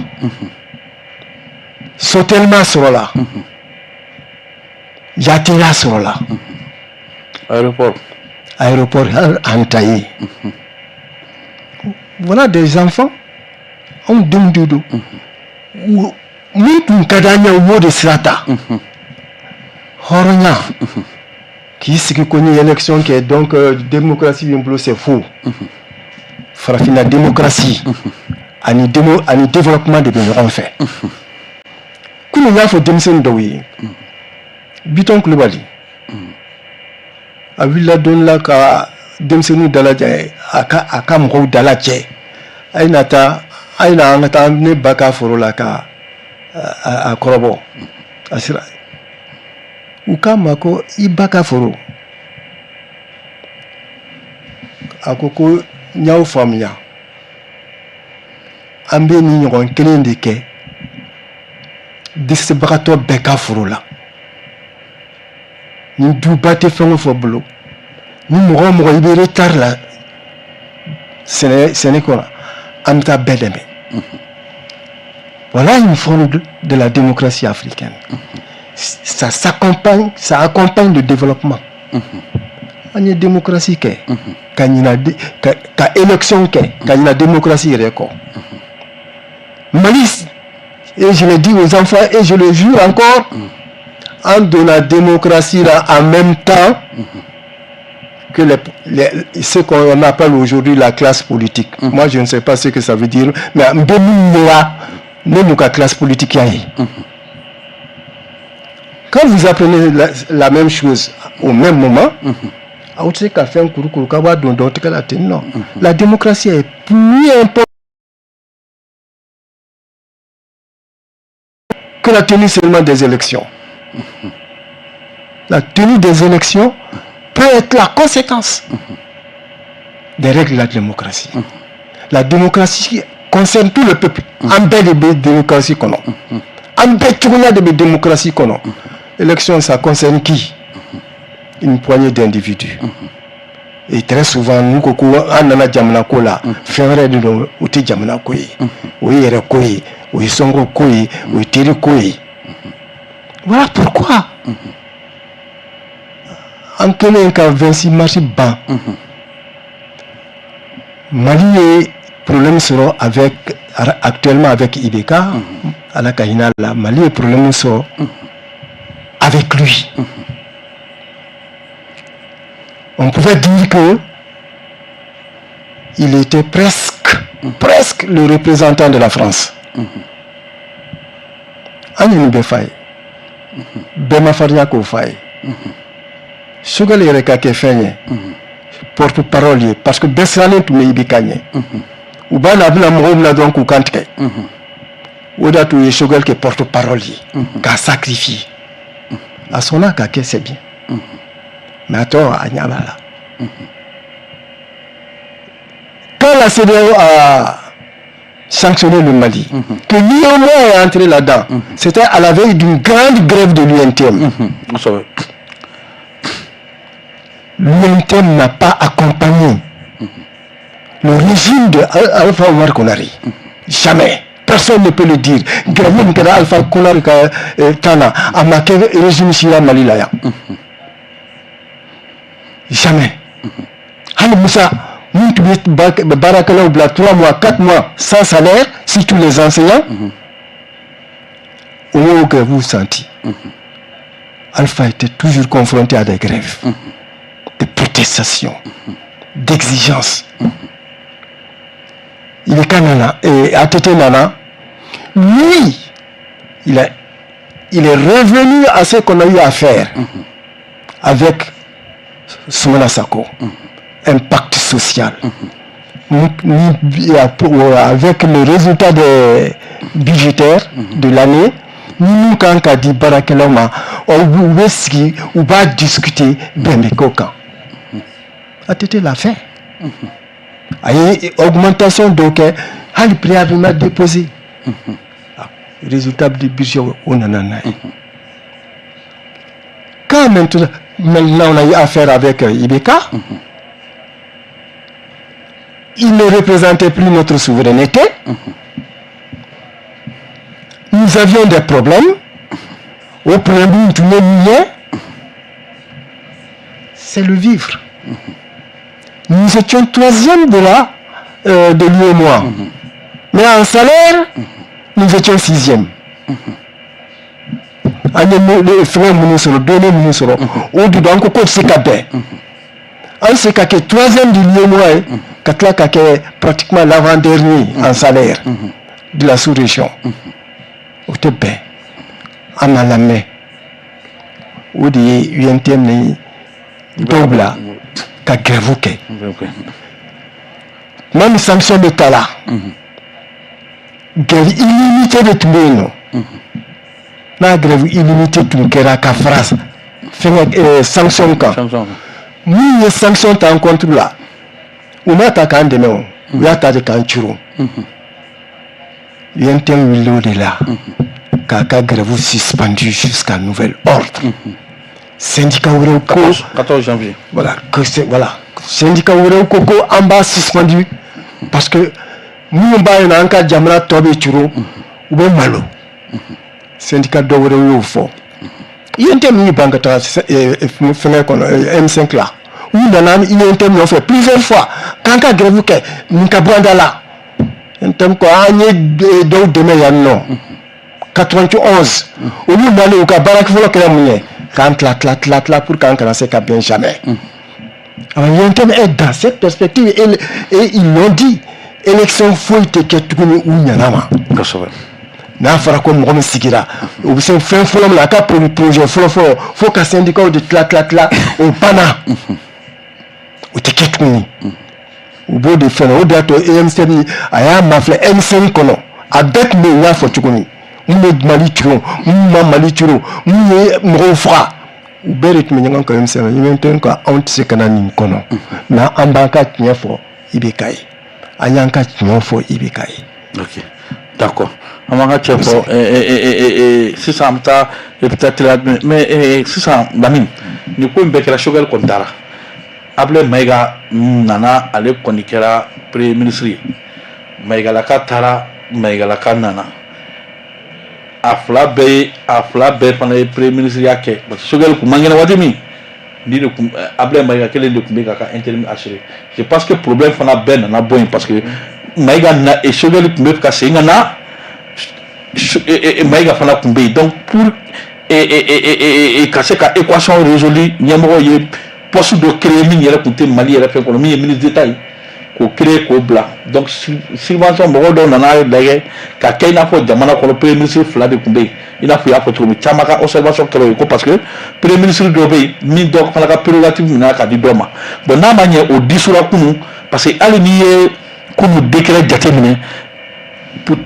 Sotelma sɔrɔla, Yatela sɔrɔla. Aéroport. Aéroport an ta ye. Voilà des enfants, anw denw de don. Min tun ka d'an ye, u b'o de sira ta. Hɔrɔnya k'i sigi ko n ye élection kɛ, donc démocratie bɛ n bolo, c'est faux. Farafinna démocratie ani démo ani développement de bɛ ɲɔgɔn fɛ. Kunun, n y'a fɔ denmisɛnnin dɔw ye, Bitɔn Kulubali a wulila don la ka denmisɛnninw dalajɛ, a ka mɔgɔw dalajɛ: a ye na taa, a ye na an ka taa ne ba ka foro la ka a kɔrɔbɔ. A sera, u k'a ma ko i ba ka foro. A ko ko n y'aw faamuya, an bɛ nin ɲɔgɔn kelen de kɛ dɛsɛbagatɔ bɛɛ ka foro la. Ni duba tɛ fɛn o fɛn bolo, ni mɔgɔ o mɔgɔ i bɛ retard la sɛnɛ sɛnɛ kɔnɔ, an bɛ taa bɛɛ dɛmɛ. Voilà une forme de la démocratie africaine. Ça s'accompagne, ça accompagne le développement. An ye démocratie kɛ ka ɲina ka élection kɛ ka ɲina démocratie yɛrɛ kɔ. Mali, et je le dis aux enfants et je le jure encore, an donna démocratie la en même temps que ce qu'on appelle aujourd'hui la classe politique. Moi, je ne sais pas ce que ça veut dire, mais n bɛ min yera ne n'u ka classe politique y'a ye. Quand vous apprenez la même chose au même moment, aw tɛ se ka fɛn kurukuru k'aw b'a don dɔ tɛgɛ la ten nɔ. La démocratie est plus importante que la tenue seulement des élections. La tenue des élections peut être la conséquence des règles de la démocratie. La démocratie concerne tout le peuple. An bɛɛ de bɛ démocratie kɔnɔ, an bɛɛ cogoya de bɛ démocratie kɔnɔ. Élection, ça concerne qui? Une poignée d'individus. Et très souvent, n'u ko ko an nana jamana ko la, fɛn wɛrɛ de don, o tɛ jamana ko ye, o ye yɛrɛ ko ye, o ye sɔngɔ ko ye, o ye teri ko ye. Voilà pourquoi an kɛlen ka 26 mars ban, Mali ye problème sɔrɔ avec, actuellement avec IBK, Ala ka hinɛ a la. Mali ye problème sɔrɔ avec lui. On pouvait dire que il était presque, presque le représentant de la France. An ye nin bɛɛ f'a ye, bɛɛ ma farinya k'o f'a ye. Choguel yɛrɛ ka kɛ fɛn ye, porte parole ye, parce que bɛɛ sirannen tun bɛ IBK ɲɛ. U b'a na, a bɛna mɔgɔw bila dɔrɔn k'u kan tigɛ. O de y'a to u ye Choguel kɛ porte parole ye, k'a sacrifier. A sɔnna ka kɛ, c'est bien, mais a tɔ, a ɲɛ b'a la. Quand la CEDEAO a sanctionné le Mali, que l'UEMOA est entré là-dedans, c'était à la veille d'une grande grève de l'UNTM. L'UNTM n'a pas accompagné le régime de Alpha Omar Konaré. Jamais. Personne ne peut le dire. Grève min kɛra Alpha Konaré ka temps na, a ma kɛ régime si la Mali la yan. Jamais. Hali Musa min tun bɛ baarakɛlaw bila 3 mois, 4 mois sans salaire, surtout les enseignants, o y'o grève senti. Alpha était toujours confronté à des grèves, des protestations, d'exigences. IBK nana et ATT nana, lui, il est revenu à ce qu'on a eu à faire avec Soumaïla Sako, un pacte social. Avec le résultat des budgétaires de l'année, ni mun kan ka di baarakɛlaw ma, u bɛ sigi, u b'a discuter, bɛn bɛ k'o kan. ATT l'a fait. A ye augmentation dɔw kɛ, hali préavis ma déposé. Résultat du budget, o nana n'a ye. Quand maintenant on a eu affaire avec IBK, il ne représentait plus notre souveraineté. Nous avions des problèmes. Au problème tun ye min ye, c'est le vivre. Nous étions troisième de l'UEMOA. Mais en salaire, nous étions sixième. An ye fɛngɛ minnu sɔrɔ, données minnu sɔrɔ, o de don an ko k'o tɛ se ka bɛn. An se ka kɛ troisième de l'UEMOA ye, ka tila ka kɛ pratiquement l'avant-dernier en salaire de la sous-région. O tɛ bɛn. An ma lamɛn. O de ye UNTM ni dɔw bila ka grève kɛ. Tuma min sanction bɛ ta la, grève illimité de tun bɛ yen nɔ. N'a grève illimité tun kɛra ka fara fɛngɛ sanction kan, min ye sanction ta an contre la, u m'a ta k'an dɛmɛ, o u y'a ta de k'an curu. UNTM wulila o de la k'a ka grève suspendu jusqu'à nouvel ordre. Syndicat wɛrɛw ko 14 janvier. Voilà, que c'est, voilà, syndicat wɛrɛw ko ko an b'a suspendu, parce que minnu b'a yen, an ka jamana tɔ bɛ curu, u bɛ malo. Syndicat dɔ wɛrɛw y'o fɔ. UNTM y'i ban ka taga fɛngɛ kɔnɔ, M5 la. U nana UNTM nɔfɛ plusieurs fois k'an ka grève kɛ, nin ka bɔ an da la. UNTM ko an ye dɔw dɛmɛ yan nɔ 91, olu nalen, u ka baara fɔlɔ kɛra mun ye? K'an tila tila tila tila pour qu'an kana se ka bɛn jamais. Alors UNTM est dans cette perspective et ils l'ont dit, élection foyi tɛ kɛ tuguni u ɲɛna ma. N'a fɔra ko mɔgɔ min sigira, o bɛ se fɛn fɔlɔ min na, a ka projet fɔlɔ fɔlɔ, fo ka syndicats de tila tila tila, o banna, o tɛ kɛ tuguni. U b'o de fɛn, o de y'a to EMC a y'a mafilɛ M5 kɔnɔ, a bɛɛ tun bɛ yen. N y'a fɔ cogo min, mun bɛ Mali curo, mun ma Mali curo, mun ye mɔgɔw faga, u bɛɛ de tun bɛ ɲɔgɔn kan M5. UNTM ko anw tɛ se ka na nin kɔnɔ, mais an b'an ka tiɲɛ fɔ IBK ye. An y'an ka tiɲɛ fɔ IBK ye. Ok, d'accord, an b'an ka cɛ fɔ. Sisan an bɛ taa peut-être, mais sisan Lamine, nin ko in bɛɛ kɛra, Choguel kɔni taara, Ablaye Mayiga nana, ale kɔni kɛra premier ministre ye. Mayigalaka taara, Mayigalaka nana, a fila bɛɛ ye, a fila bɛɛ fana ye premier ministre ya kɛ, parce que Choguel kun man kɛnɛ waati min ni de kun, Ablaye Mayiga kelen de kun bɛ k'a ka intérim assurer. Je pense que problème fana bɛɛ nana bɔ yen, parce que Mayiga na et Choguel tun bɛ ka segin ka na, Mayiga fana tun bɛ yen. Donc pour ka se ka équation résoudre, ɲɛmɔgɔ ye poste dɔ créer min yɛrɛ tun tɛ Mali yɛrɛ fɛn kɔnɔ, min ye ministre d'État ye, k'o créer k'o bila. Donc subvention, mɔgɔw dɔw nana lajɛ ka kɛ i n'a fɔ jamana kɔnɔ premier ministre fila de tun bɛ yen, i n'a fɔ i y'a fɔ cogo min, caman ka observation kɛra o ye ko parce que premier ministre dɔ bɛ yen min dɔ fana ka prérogative minɛ ka di dɔ ma. Bon, n'a ma ɲɛ o dissoudre kunun, parce que hali n'i ye kunun décret jateminɛ, pour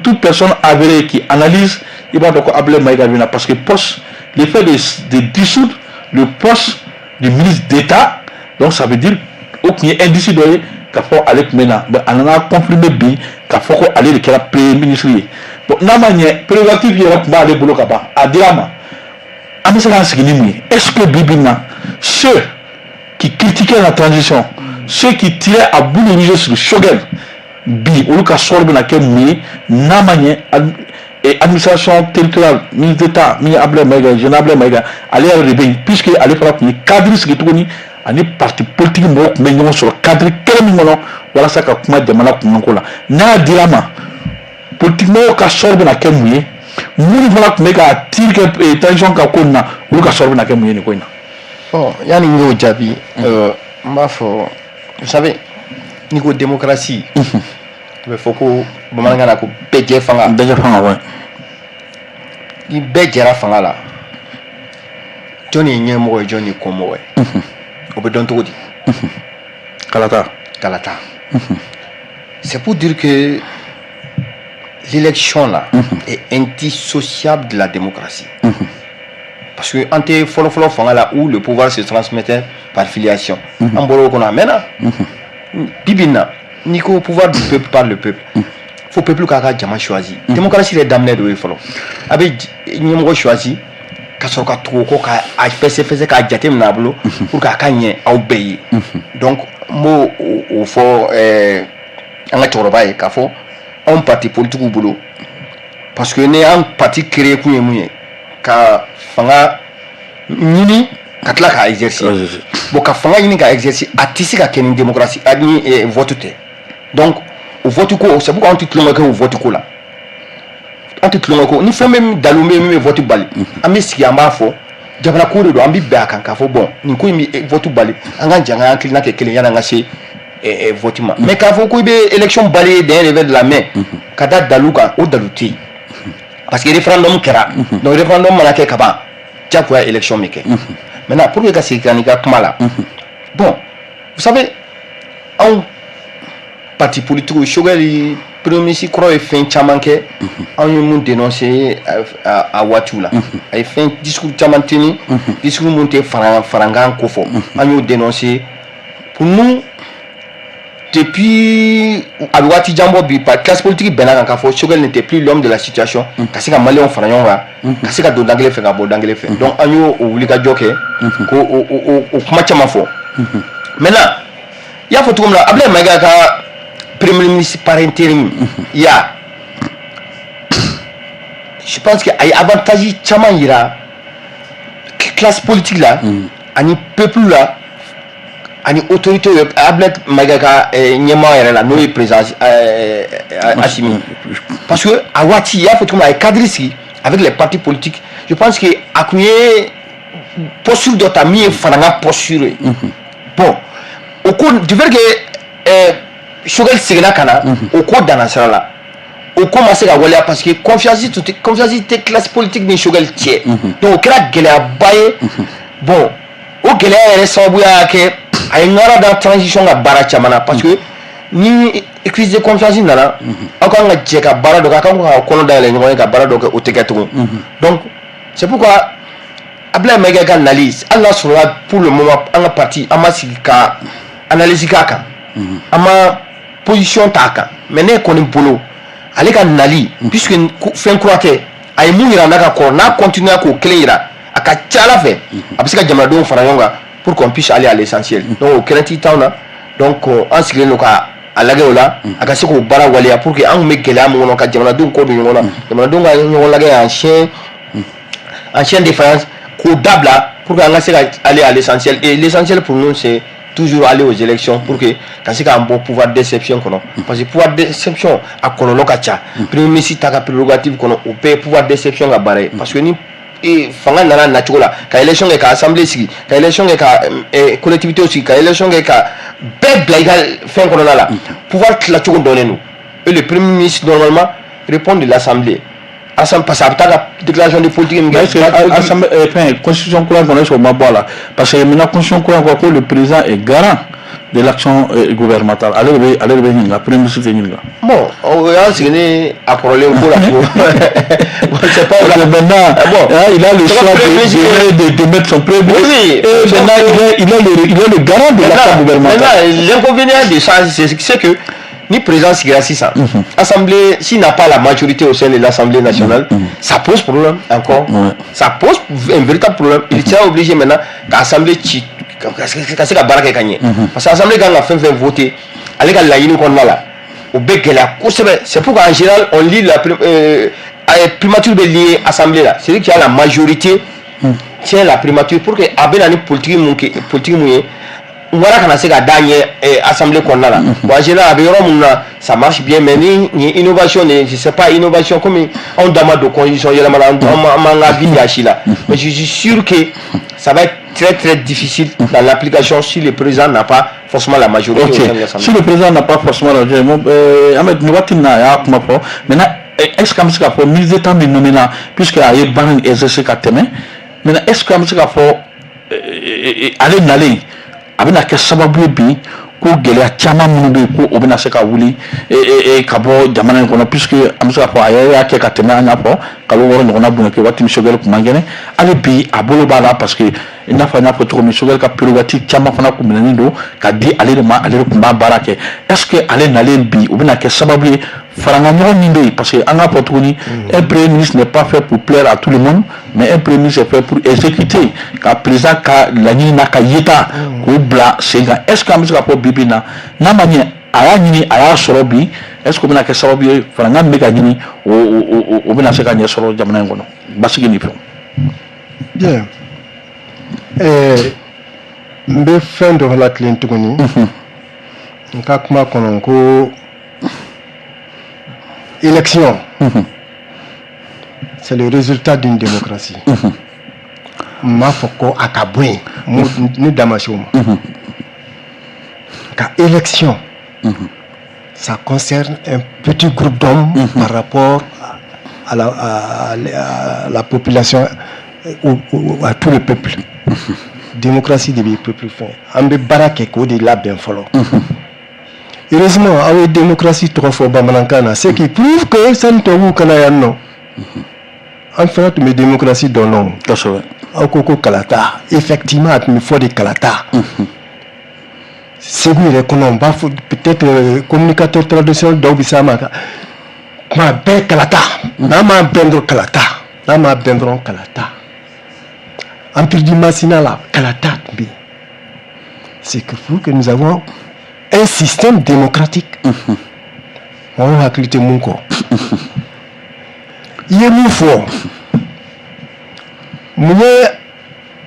toute personne avérée qui analyse, i b'a dɔn ko Ablaye Maïga bɛ na, parce que poste, le fait de dissoudre le poste du ministre d'État, donc ça veut dire o tun ye indice dɔ ye k'a fɔ ale tun bɛ na. Bon, a nana confirmer bi k'a fɔ ko ale de kɛra premier ministre ye. Bon, n'a ma ɲɛ prérogative yɛrɛ tun b'ale bolo ka ban, a dira a ma, an bɛ se k'an sigi ni mun ye? Est-ce que bi bi in na, ceux qui critiquaient la transition, ceux qui tiraient à boulet rouge sur Choguel, bi olu ka sɔrɔ bɛna kɛ mun ye, n'a ma ɲɛ administration territoriale, ministre d'État min ye Ablaye Mayiga, général Ablaye Mayiga, ale yɛrɛ de bɛ yen, puisque ale fana tun ye cadre sigi tuguni, ani parti politique mɔgɔw tun bɛ ɲɔgɔn sɔrɔ cadre kelen min kɔnɔ walasa ka kuma jamana kunkanko la, n'a dira ma, politique mɔgɔw ka sɔrɔ bɛna kɛ mun ye? Minnu fana tun bɛ ka tir kɛ transition ka ko in na, olu ka sɔrɔ bɛna kɛ mun ye nin ko in na? Bon, yanni n k'o jaabi, n b'a fɔ, vous savez, n'i ko démocratie, a bɛ fɔ ko bamanankan na ko bɛɛ jɛ fanga. Bɛɛ jɛ fanga, ouais. Ni bɛɛ jɛra fanga la, jɔn ye ɲɛmɔgɔ ye, jɔn ye kɔmɔgɔ ye, o bɛ dɔn cogo di? Kalata. Kalata. C'est pour dire que l'élection là est indissociable de la démocratie, parce que an tɛ fɔlɔfɔlɔ fanga la où le pouvoir se transmettait par filiation. An bɔra o kɔnɔ a mɛnna. Bi bi in na, n'i ko pouvoir du peuple par le peuple, fo peuple k'a ka jama choisi. Démocratie yɛrɛ daminɛ de o ye fɔlɔ. A bɛ ɲɛmɔgɔ choisi ka sɔrɔ ka tugu o kɔ, ka a fɛsɛ fɛsɛ, k'a jate minɛ a bolo pour que a ka ɲɛ aw bɛɛ ye. Donc n b'o o fɔ an ka cɛkɔrɔba ye k'a fɔ anw parti politique bolo, parce que ne y'an parti créé kun ye mun ye? Ka fanga ɲini ka tila k'a exercer. Bon, ka fanga ɲini ka exercer, a tɛ se ka kɛ ni démocratie a ni vote tɛ. Donc o vote ko, c'est pourquoi anw tɛ tulonkɛ kɛ o vote ko la. An tɛ tulonkɛ ko ni fɛn bɛ dalu bɛ min bɛ vote bali, an bɛ sigi, an b'a fɔ jamana ko de don, an bɛ bɛn a kan k'a fɔ bon, nin ko in bɛ vote bali, an ka jɛ, an ka hakilina kɛ kelen yanni an ka se vote ma. Mais k'a fɔ ko i bɛ élection bali d'un revers de la main ka da dalu kan, o dalu tɛ yen, parce que référendum kɛra. Donc référendum mana kɛ ka ban, diyagoya élection bɛ kɛ. Maintenant, pour que ka segin ka n'i ka kuma la, bon, vous savez, anw parti politique, Choguel premier ministre kɔrɔ ye fɛn caman kɛ, anw ye mun dénoncer a waatiw la. A ye fɛn discours caman tenu, discours mun tɛ farankan ko fɔ, an y'o dénoncer. Pour nous, depuis a bɛ waati jan bɔ bi, classe politique bɛnna kan k'a fɔ Choguel n'était plus l'homme de la situation ka se ka maliyɛnw fara ɲɔgɔn kan, ka se ka don da kelen fɛ, ka bɔ da kelen fɛ. Donc an y'o o wulikajɔ kɛ ko o kuma caman fɔ. Maintenant, i y'a fɔ cogo min na, Abdoulaye Maïga ka premier ministre par intérim ya, je pense que a ye avantage caman yira classe politique la ani peuple la ani autorité ye, Abdoulaye Maïga ka ɲɛmaa yɛrɛ la, n'o ye président Assimi, parce que a waati, i y'a fɔ cogo min na, a ye cadre sigi avec les partis politiques. Je pense que a kun ye posture dɔ ta min ye farankan posture ye. Bon, o ko, du fait que Choguel seginna ka na, o ko danna sira la, o ko ma se ka waleya, parce que confiance tun tɛ, confiance tɛ classe politique ni Choguel cɛ. Donc o kɛra gɛlɛyaba ye. Bon, o gɛlɛya yɛrɛ sababu y'a kɛ a ye ŋara da transition ka baara caman na, parce que ni crise de confiance nana, aw kan ka jɛ ka baara dɔ kɛ, aw kan ka kɔnɔ dayɛlɛ ɲɔgɔn ye ka baara dɔ kɛ, o tɛ kɛ tugun. Donc c'est pourquoi Abdoulaye Maïga ka nali, hali n'a sɔrɔla pour le moment an ka parti, an ma sigi ka analyse k'a kan, an ma position t'a kan, mais ne kɔni bolo Ale ka nali, puisque fɛn kura tɛ, a ye mun yira n'a ka kɔrɔ, n'a continuer k'o kelen yira, a ka ca ala fɛ a bɛ se ka jamanadenw fara ɲɔgɔn kan pour qu'on puisse aller à l'essentiel. Donc o crainte t'anw na. Donc an sigilen don ka a lajɛ o la, a ka se k'o baara waleya pour que an kun bɛ gɛlɛya min kɔnɔ, ka jamanadenw kɔ don ɲɔgɔn na, jamanadenw ka ɲɔgɔn lajɛ en chien de faïence, k'o dabila pour que an ka se ka aller à l'essentiel. Et l'essentiel pour nous, c'est toujours aller aux élections pour que ka se k'an bɔ pouvoir d'exception kɔnɔ, parce que pouvoir d'exception a kɔlɔlɔ ka ca. Premier ministre ta ka prérogative kɔnɔ, o bɛɛ ye pouvoir d'exception ka baara ye, parce que ni fanga nana nacogo la, ka élection kɛ, ka assemblée sigi, ka élection kɛ, ka collectivité sigi, ka élection kɛ, ka bɛɛ bila i ka fɛn kɔnɔna la, pouvoir tilacogo dɔnnen don. Et le premier ministre normalement répond de l'assemblée, assemblée, parce que a bɛ taa ka déclaration de politique min kɛ. Est-ce que assemblée, fɛn, constitution kura kɔnɔ, est-ce que o ma bɔ a la? Parce que maintenant, constitution kura kɔnɔ ko le président est garant de l'action gouvernementale, ale de bɛ ɲininka, premier ministre tɛ ɲininka. Bon, o y'an sigi ni a kɔrɔlen ko la. C'est pas parce que maintenant, bon, hein, il a le choix de mettre son premier ministre. Oui, et maintenant il est le garant de l'action gouvernementale. Maintenant, l'inconvénient de ça, c'est que ni président sigira sisan, assemblée, s'il n'a pas la majorité au sein de l'Assemblée nationale, ça pose problème encore. Ça pose un véritable problème. Il sera obligé maintenant ka assemblée ci ka se ka baara kɛ ka ɲɛ, parce que assemblée kan ka fɛn fɛn voter ale ka laɲini kɔnɔna la, o bɛ gɛlɛya kosɛbɛ. C'est pourquoi en général on lit la primature bɛ lié assemblée la. C'est lui qui a la majorité tient la primature, pour que a bɛ na ni politique mun kɛ, politique mun ye wara kana se ka da ɲɛ assemblée kɔnɔna la. Bon, en général a bɛ yɔrɔ mun na, ça marche bien, mais ni nin innovation de, je sais pas, innovation comme anw da ma don constitution yɛlɛma la, an m'an ka avis di a si la, mais je suis sûr que ça va être très très difficile dans l'application si le président n'a pas forcément la majorité. Ok, si le président n'a pas forcément la majorité. Ahmed, nin waati in na, a y'a kuma fɔ. Maintenant, est ce que an bɛ se k'a fɔ ministre d'État min nommé na, puisque a ye baara in exercer ka tɛmɛ, maintenant est ce que an bɛ se k'a fɔ ale nalen a bɛna kɛ sababu ye bi ko gɛlɛya caman minnu bɛ yen, ko o bɛna se ka wuli ka bɔ jamana in kɔnɔ, puisque an bɛ se k'a fɔ a yɛrɛ y'a kɛ ka tɛmɛ, an y'a fɔ kalo 6 ɲɔgɔnna bonya kɛ waati min Choguel tun man kɛnɛ, hali bi a bolo b'a la, parce que i n'a fɔ n y'a fɔ cogo min, Choguel ka prérogative caman fana kun minɛnen don ka di ale de ma, ale de tun b'a baara kɛ. Est ce que ale nalen bi, o bɛna kɛ sababu ye farankan ɲɔgɔn min bɛ yen? Parce que an k'a fɔ tuguni, un premier ministre n'est pas fait pour plaire à tout le monde, mais un premier ministre est fait pour exécuter ka président ka laɲini n'a ka yeta k'o bila sen kan. Est ce que an bɛ se k'a fɔ bi bi in na, n'a ma ɲɛ a y'a ɲini, a y'a sɔrɔ bi, est ce que o bɛna kɛ sababu ye farankan min bɛ ka ɲini, o bɛna se ka ɲɛ sɔrɔ jamana in kɔnɔ, basigi ni fɛnw? Bien, n bɛ fɛn dɔ latilen tuguni n ka kuma kɔnɔ ko élection, c'est le résultat d'une démocratie. N m'a fɔ ko a ka bɔ yen, ne da ma se o ma. Nka élection, ça concerne un petit groupe d'hommes par rapport à la population ou à tout le peuple. Démocratie de bɛ peuple fɛ, an bɛ baara kɛ k'o de labɛn fɔlɔ. Heureusement, aw ye démocratie tɔgɔ fɔ bamanankan na, ce qui prouve que sani tubabuw kana yan nɔ, an fana tun bɛ démocratie dɔn nɔ. Aw ko ko kalata, effectivement a tun bɛ fɔ de kalata. Segu yɛrɛ kɔnɔ, n b'a fɔ peut-être communicateur traditionnel dɔw bɛ s'a ma kuma bɛɛ kalata, n'a ma bɛn dɔrɔn kalata, n'a ma bɛn dɔrɔn kalata. Empire du Masina la, kalata tun bɛ yen. C'est que pour que nous avons un système démocratique, mɔgɔw hakili tɛ mun kɔ. I ye mun fɔ, mun ye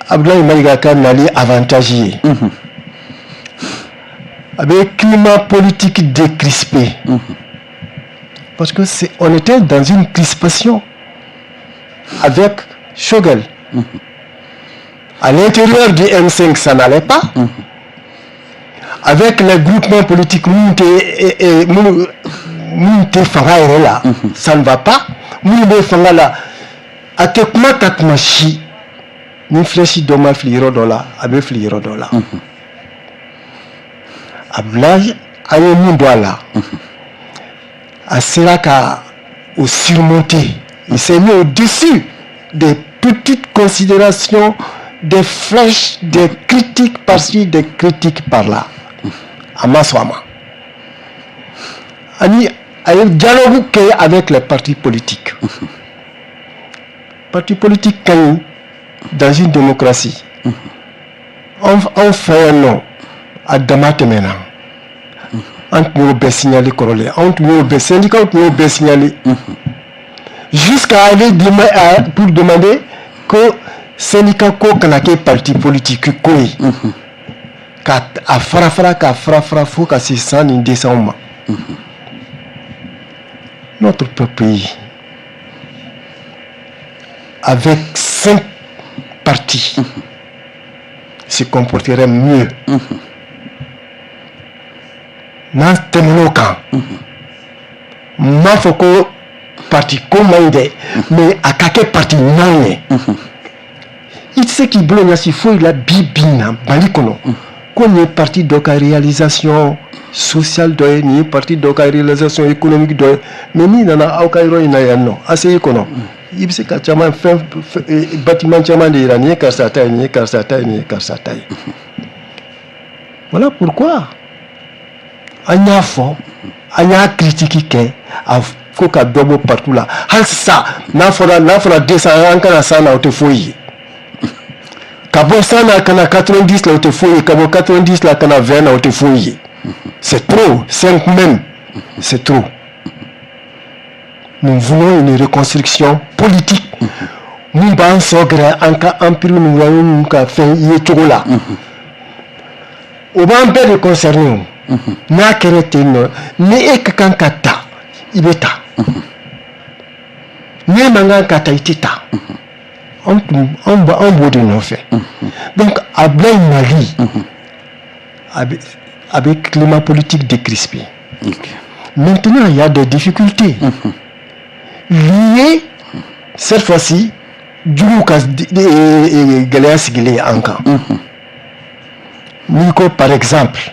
Abdoulaye Mayiga ka nali avantage ye? A bɛ climat politique décrispé, parce que c'est on était dans une crispation avec Choguel. À l'intérieur du M5, ça n'allait pas. Avec les groupements politiques minnu tɛ minnu tɛ fanga yɛrɛ la, ça ne va pas. Minnu bɛ fanga la, a tɛ kuma ta tuma si ni flèche dɔ ma fili yɔrɔ dɔ la, a bɛ fili yɔrɔ dɔ la. Abdoulaye, an ye mun don a la, a sera ka o surmonter. Il s'est mis au-dessus des petites considérations, des flèches, des critiques par-ci, des critiques par-là. A ma sɔn a ma. Ani A ye dialogue kɛ avec les partis politiques. Parti politique ka ɲi dans une démocratie. Anw fɛ yan nɔ, a dama tɛmɛna. An tun y'o bɛɛ signalé kɔrɔlen, anw tun y'o bɛɛ, syndicats tun y'o bɛɛ signalé jusqu'à aller pour demander que syndicat ko kana kɛ parti politique ko ye, ka a fara fara, k'a fara fara fo ka se 100 ni 200 ma. Notre pays, avec cinq partis, se comporterait mieux. N'an tɛmɛn'o kan, n m'a fɔ ko parti ko man ɲi dɛ, mais a ka kɛ parti ɲuman ye. I tɛ se k'i bolo ɲɛsin foyi la bi bi in na Mali kɔnɔ ko nin ye parti dɔ ka réalisation sociale dɔ ye, nin ye parti dɔ ka réalisation économique dɔ ye. Mais n'i nana aw ka yɔrɔ in na yan nɔ, ACI kɔnɔ, i bɛ se ka caman fɛn bâtiment caman de yira: nin ye karisa ta ye, nin ye karisa ta ye, nin ye karisa ta ye. Voilà pourquoi an y'a fɔ, an y'a critique kɛ, a ko ka dɔ bɔ partout la. Hali sisan, n'a fɔra 200, an kana 100 na, o tɛ foyi ye. Ka bɔ 100 na ka na 90 la, o tɛ foyi ye. Ka bɔ 90 la ka na 20 na, o tɛ foyi ye. C'est trop. 5 même, c'est trop. Nous voulons une reconstruction politique mun b'an sɔ gɛrɛ an ka empire ni royaume ka fɛn ye cogo la. O b'an bɛɛ de concerné. O n'a kɛra ten nɔ, ni e ka kan ka ta, i bɛ ta. Ni e man kan ka ta, i tɛ ta. Anw tun anw b'o de nɔfɛ. Donc Abdoulaye Mali a bɛ climat politique décrispé. Maintenant, il y a des difficultés liées cette fois-ci juguw ka gɛlɛya sigilen an kan. N'i ko par exemple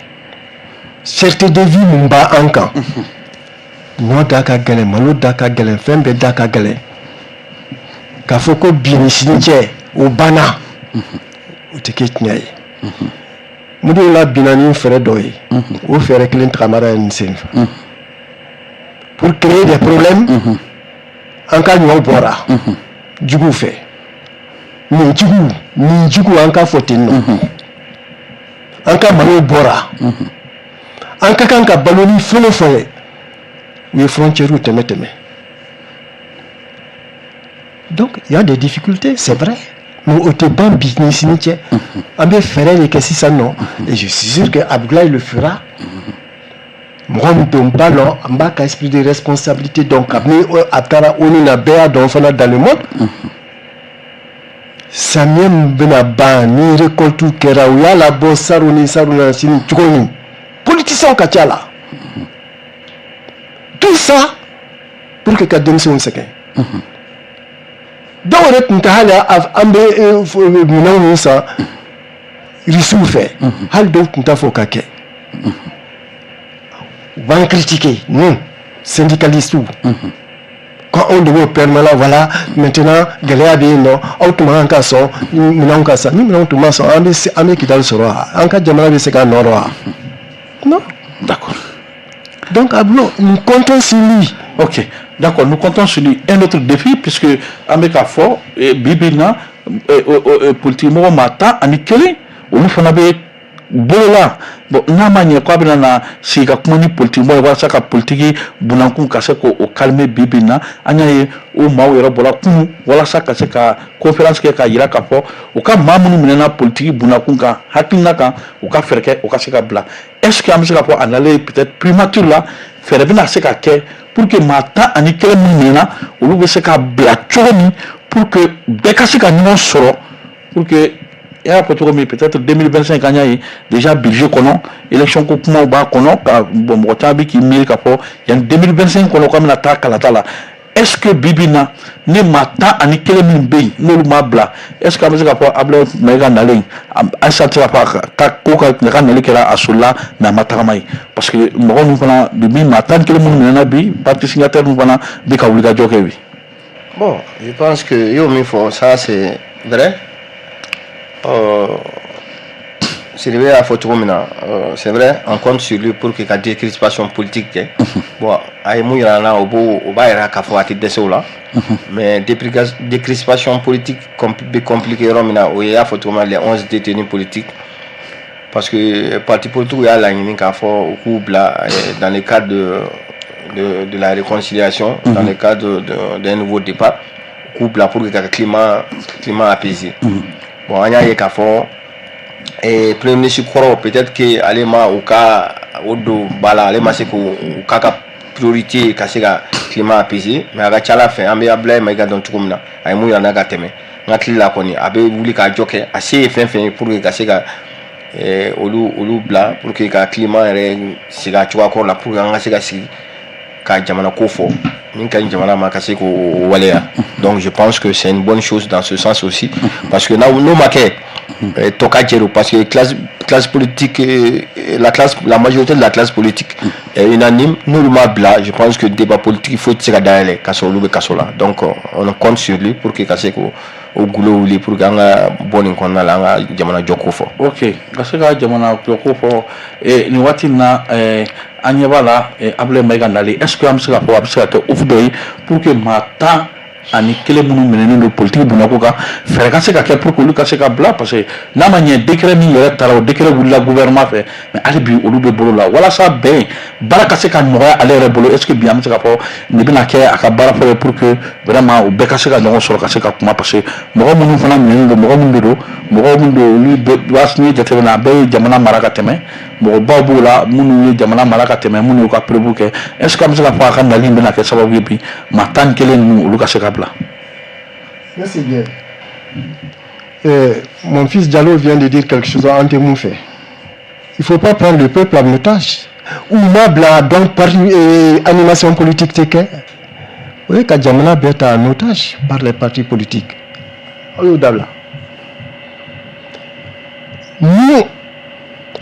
cherté de vie mun b'an kan, ɲɔ da ka gɛlɛn, malo da ka gɛlɛn, fɛn bɛɛ da ka gɛlɛn, k'a fɔ ko bi ni sini cɛ o banna, o tɛ kɛ tiɲɛ ye. Modibo la binna ni fɛɛrɛ dɔ ye, o fɛɛrɛ kelen tagamara ye nin sen fɛ pour créer des problèmes. An ka ɲɔ bɔra juguw fɛ, nin jugu, nin jugu, an ka fɔ ten nɔ, an ka malo bɔra. An ka kan ka balo ni fɛn o fɛn ye, u ye frontières tɛmɛ tɛmɛ. Donc il y a des difficultés, c'est vrai, mais o tɛ ban bi ni sini cɛ. An bɛ fɛɛrɛ de kɛ sisan nɔ, et je suis sûr que Abdoulaye le fera. Mɔgɔ min don, n b'a lɔn, n b'a ka esprit de responsabilité dɔn. Kabini a taara ONU na, bɛɛ y'a dɔn fana dans le monde. Samiyɛ min bɛna ban ni récolte kɛra, u y'a labɔ saro ni saro na sini cogo min, politiciens ka ca la, tout ça pour que ka denmisɛnw sɛgɛn. Dɔw yɛrɛ tun tɛ hali an bɛ minɛnw min san Rusiw fɛ, hali dɔw tun t'a fɔ ka kɛ. U b'an critiquer, nous syndicalistes, ko anw de b'o permet la. Voilà, maintenant gɛlɛya bɛ yen nɔ, aw tun man kan ka sɔn minɛnw ka san. Ni minɛnw tun ma sɔn, an bɛ Kidali sɔrɔ wa? An ka jamana bɛ se ka nɔ wa? Non. Donc Ablo, nous comptons sur lui. Ok, d'accord, nous comptons sur lui. Un autre défi, puisque an bɛ k'a fɔ bi bi in na, politique mɔgɔ maa 11, olu fana bɛ bolo la. Bon, n'a ma ɲɛ k'a bɛna na sigi ka kuma ni politique mɔgɔ ye walasa ka politique bunankun ka se k'o calmer, bi bi in na an y'a ye o maaw yɛrɛ bɔra kunun walasa ka se ka conférence kɛ k'a jira k'a fɔ u ka maa minnu minɛna politique bunakun kan, hakilina kan, u ka fɛɛrɛ kɛ u ka se ka bila. Est ce que an bɛ se k'a fɔ a nalen peut-être primature la, fɛɛrɛ bɛna se ka kɛ pour que maa 11 minnu minɛna, olu bɛ se ka bila cogo min pour que bɛɛ ka se ka ɲɔgɔn sɔrɔ, pour que i y'a fɔ cogo min, peut-être 2025, an y'a ye déjà budget kɔnɔ, élection ko kumaw b'a kɔnɔ ka bon, mɔgɔ caman bɛ k'i miiri k'a fɔ yanni 2025 kɔnɔ k'an bɛna taa kalata la. Est ce que bi bi in na, ni maa 11 min bɛ yen, n'olu ma bila, est ce que an bɛ se k'a fɔ Abdoulaye Mayiga nalen, halisa tɛ se k'a fɔ a ka ko ka nali kɛra a solila, mais a ma tagama ye, parce que mɔgɔ ninnu fana bi, maa 11 minnu minɛna bi, parti signataire ninnu fana bɛ ka wulikajɔ kɛ bi? Bon, je pense que i y'o min fɔ, ça c'est vrai. Sidibe y'a fɔ cogo min na, c'est vrai, on compte sur lui pour que ka décrispation politique kɛ. Bon, a ye mun yira an na, o b'o o b'a yira k'a fɔ a tɛ dɛsɛ o la. Mais décrispation politique bɛ compliqué yɔrɔ min na, o ye, y'a fɔ cogo min na, les 11 détenus politiques, parce que parti politique y'a laɲini k'a fɔ u k'u bila dans le cadre de la réconciliation, dans le cadre d'un nouveau départ, k'u bila pour que ka climat apaiser. Bon, an y'a ye k'a fɔ premier ministre kɔrɔ, peut-être que ale ma u ka o don ba la, ale ma se k'o k'a ka priorité ka se ka climat apaiser. Mais a ka ca ala fɛ, an bɛ Abdoulaye Maïga dɔn cogo min na, a ye mun yira n'a ka tɛmɛ, n hakili la kɔni, a bɛ wuli k'a jɔ kɛ, a se ye fɛn fɛn ye pour que ka se ka olu bila pour que ka climat yɛrɛ sigi a cogoya kɔrɔ la, pour que an ka se ka sigi ka jamana ko fɔ min ka ɲi jamana ma, ka se k'o waleya. Donc je pense que c'est une bonne chose dans ce sens aussi, parce que n'o ma kɛ, tɔ ka jɛ don, parce que classe politique, la majorité de la classe politique est unanime. N'olu ma bila, je pense que débat politique foyi tɛ se ka dayɛlɛ ka sɔrɔ olu bɛ kaso la. Donc on compte sur lui pour que ka se k'o o gulo wuli, pour que an ka bɔ nin kɔnɔna la, an ka jamana jɔ ko fɔ. Ok, ka se ka jamana jɔ ko fɔ. Nin waati in na, an ɲɛ b'a la, Abdoulaye Maïga nalen, est ce que an bɛ se k'a fɔ a bɛ se ka kɛ ofu dɔ ye pour que maa 11 minnu minɛnen don politique bunako kan, fɛɛrɛ ka se ka kɛ pour que olu ka se ka bila? Parce que n'a ma ɲɛ, décret min yɛrɛ taara, o décret wulila gouvernement fɛ, mais hali bi olu bɛ bolo la, walasa bɛn baara ka se ka nɔgɔya ale yɛrɛ bolo. Est ce que bi an bɛ se k'a fɔ nin bɛna kɛ a ka baara fɔlɔ ye pour que vraiment u bɛɛ ka se ka ɲɔgɔn sɔrɔ, ka se ka kuma? Parce que mɔgɔ minnu fana minɛnen don, mɔgɔ minnu de don, mɔgɔ minnu don, olu bɛɛ b'a n'i ye jateminɛ, a bɛɛ ye jamana mara ka tɛmɛ, mɔgɔbaw b'o la minnu ye jamana mara ka tɛmɛ, minnu y'u ka preuve kɛ. Est ce que an bɛ se k'a fɔ a ka nali in bɛna kɛ sababu ye bi maa 11 ninnu, olu ka se ka bila? Merci bien. Mon fils Diallo vient de dire quelque chose en fait. Il ne faut pas prendre le peuple en otage. U ma bila, donc parti animation politique tɛ kɛ. O ye ka jamana bɛɛ ta en otage par les partis politiques. Aw y'o dabila. Nous,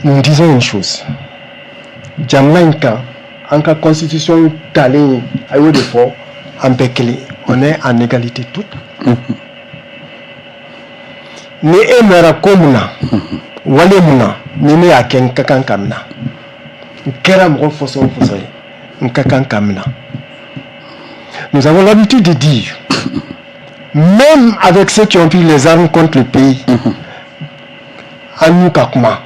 nous disons une chose. Jamana in kan, an ka constitution talen, a y'o de fɔ, an bɛɛ kelen. On est en égalité totale. Ni e mɛnra ko mun na, wale mun na, ni ne y'a kɛ, n ka kan ka minɛ. N kɛra mɔgɔ fɔsɔn o fɔsɔn ye, n ka kan ka minɛ. Nous avons l'habitude de dire, même avec ceux qui ont pris les armes contre le pays, an n'u ka kuma,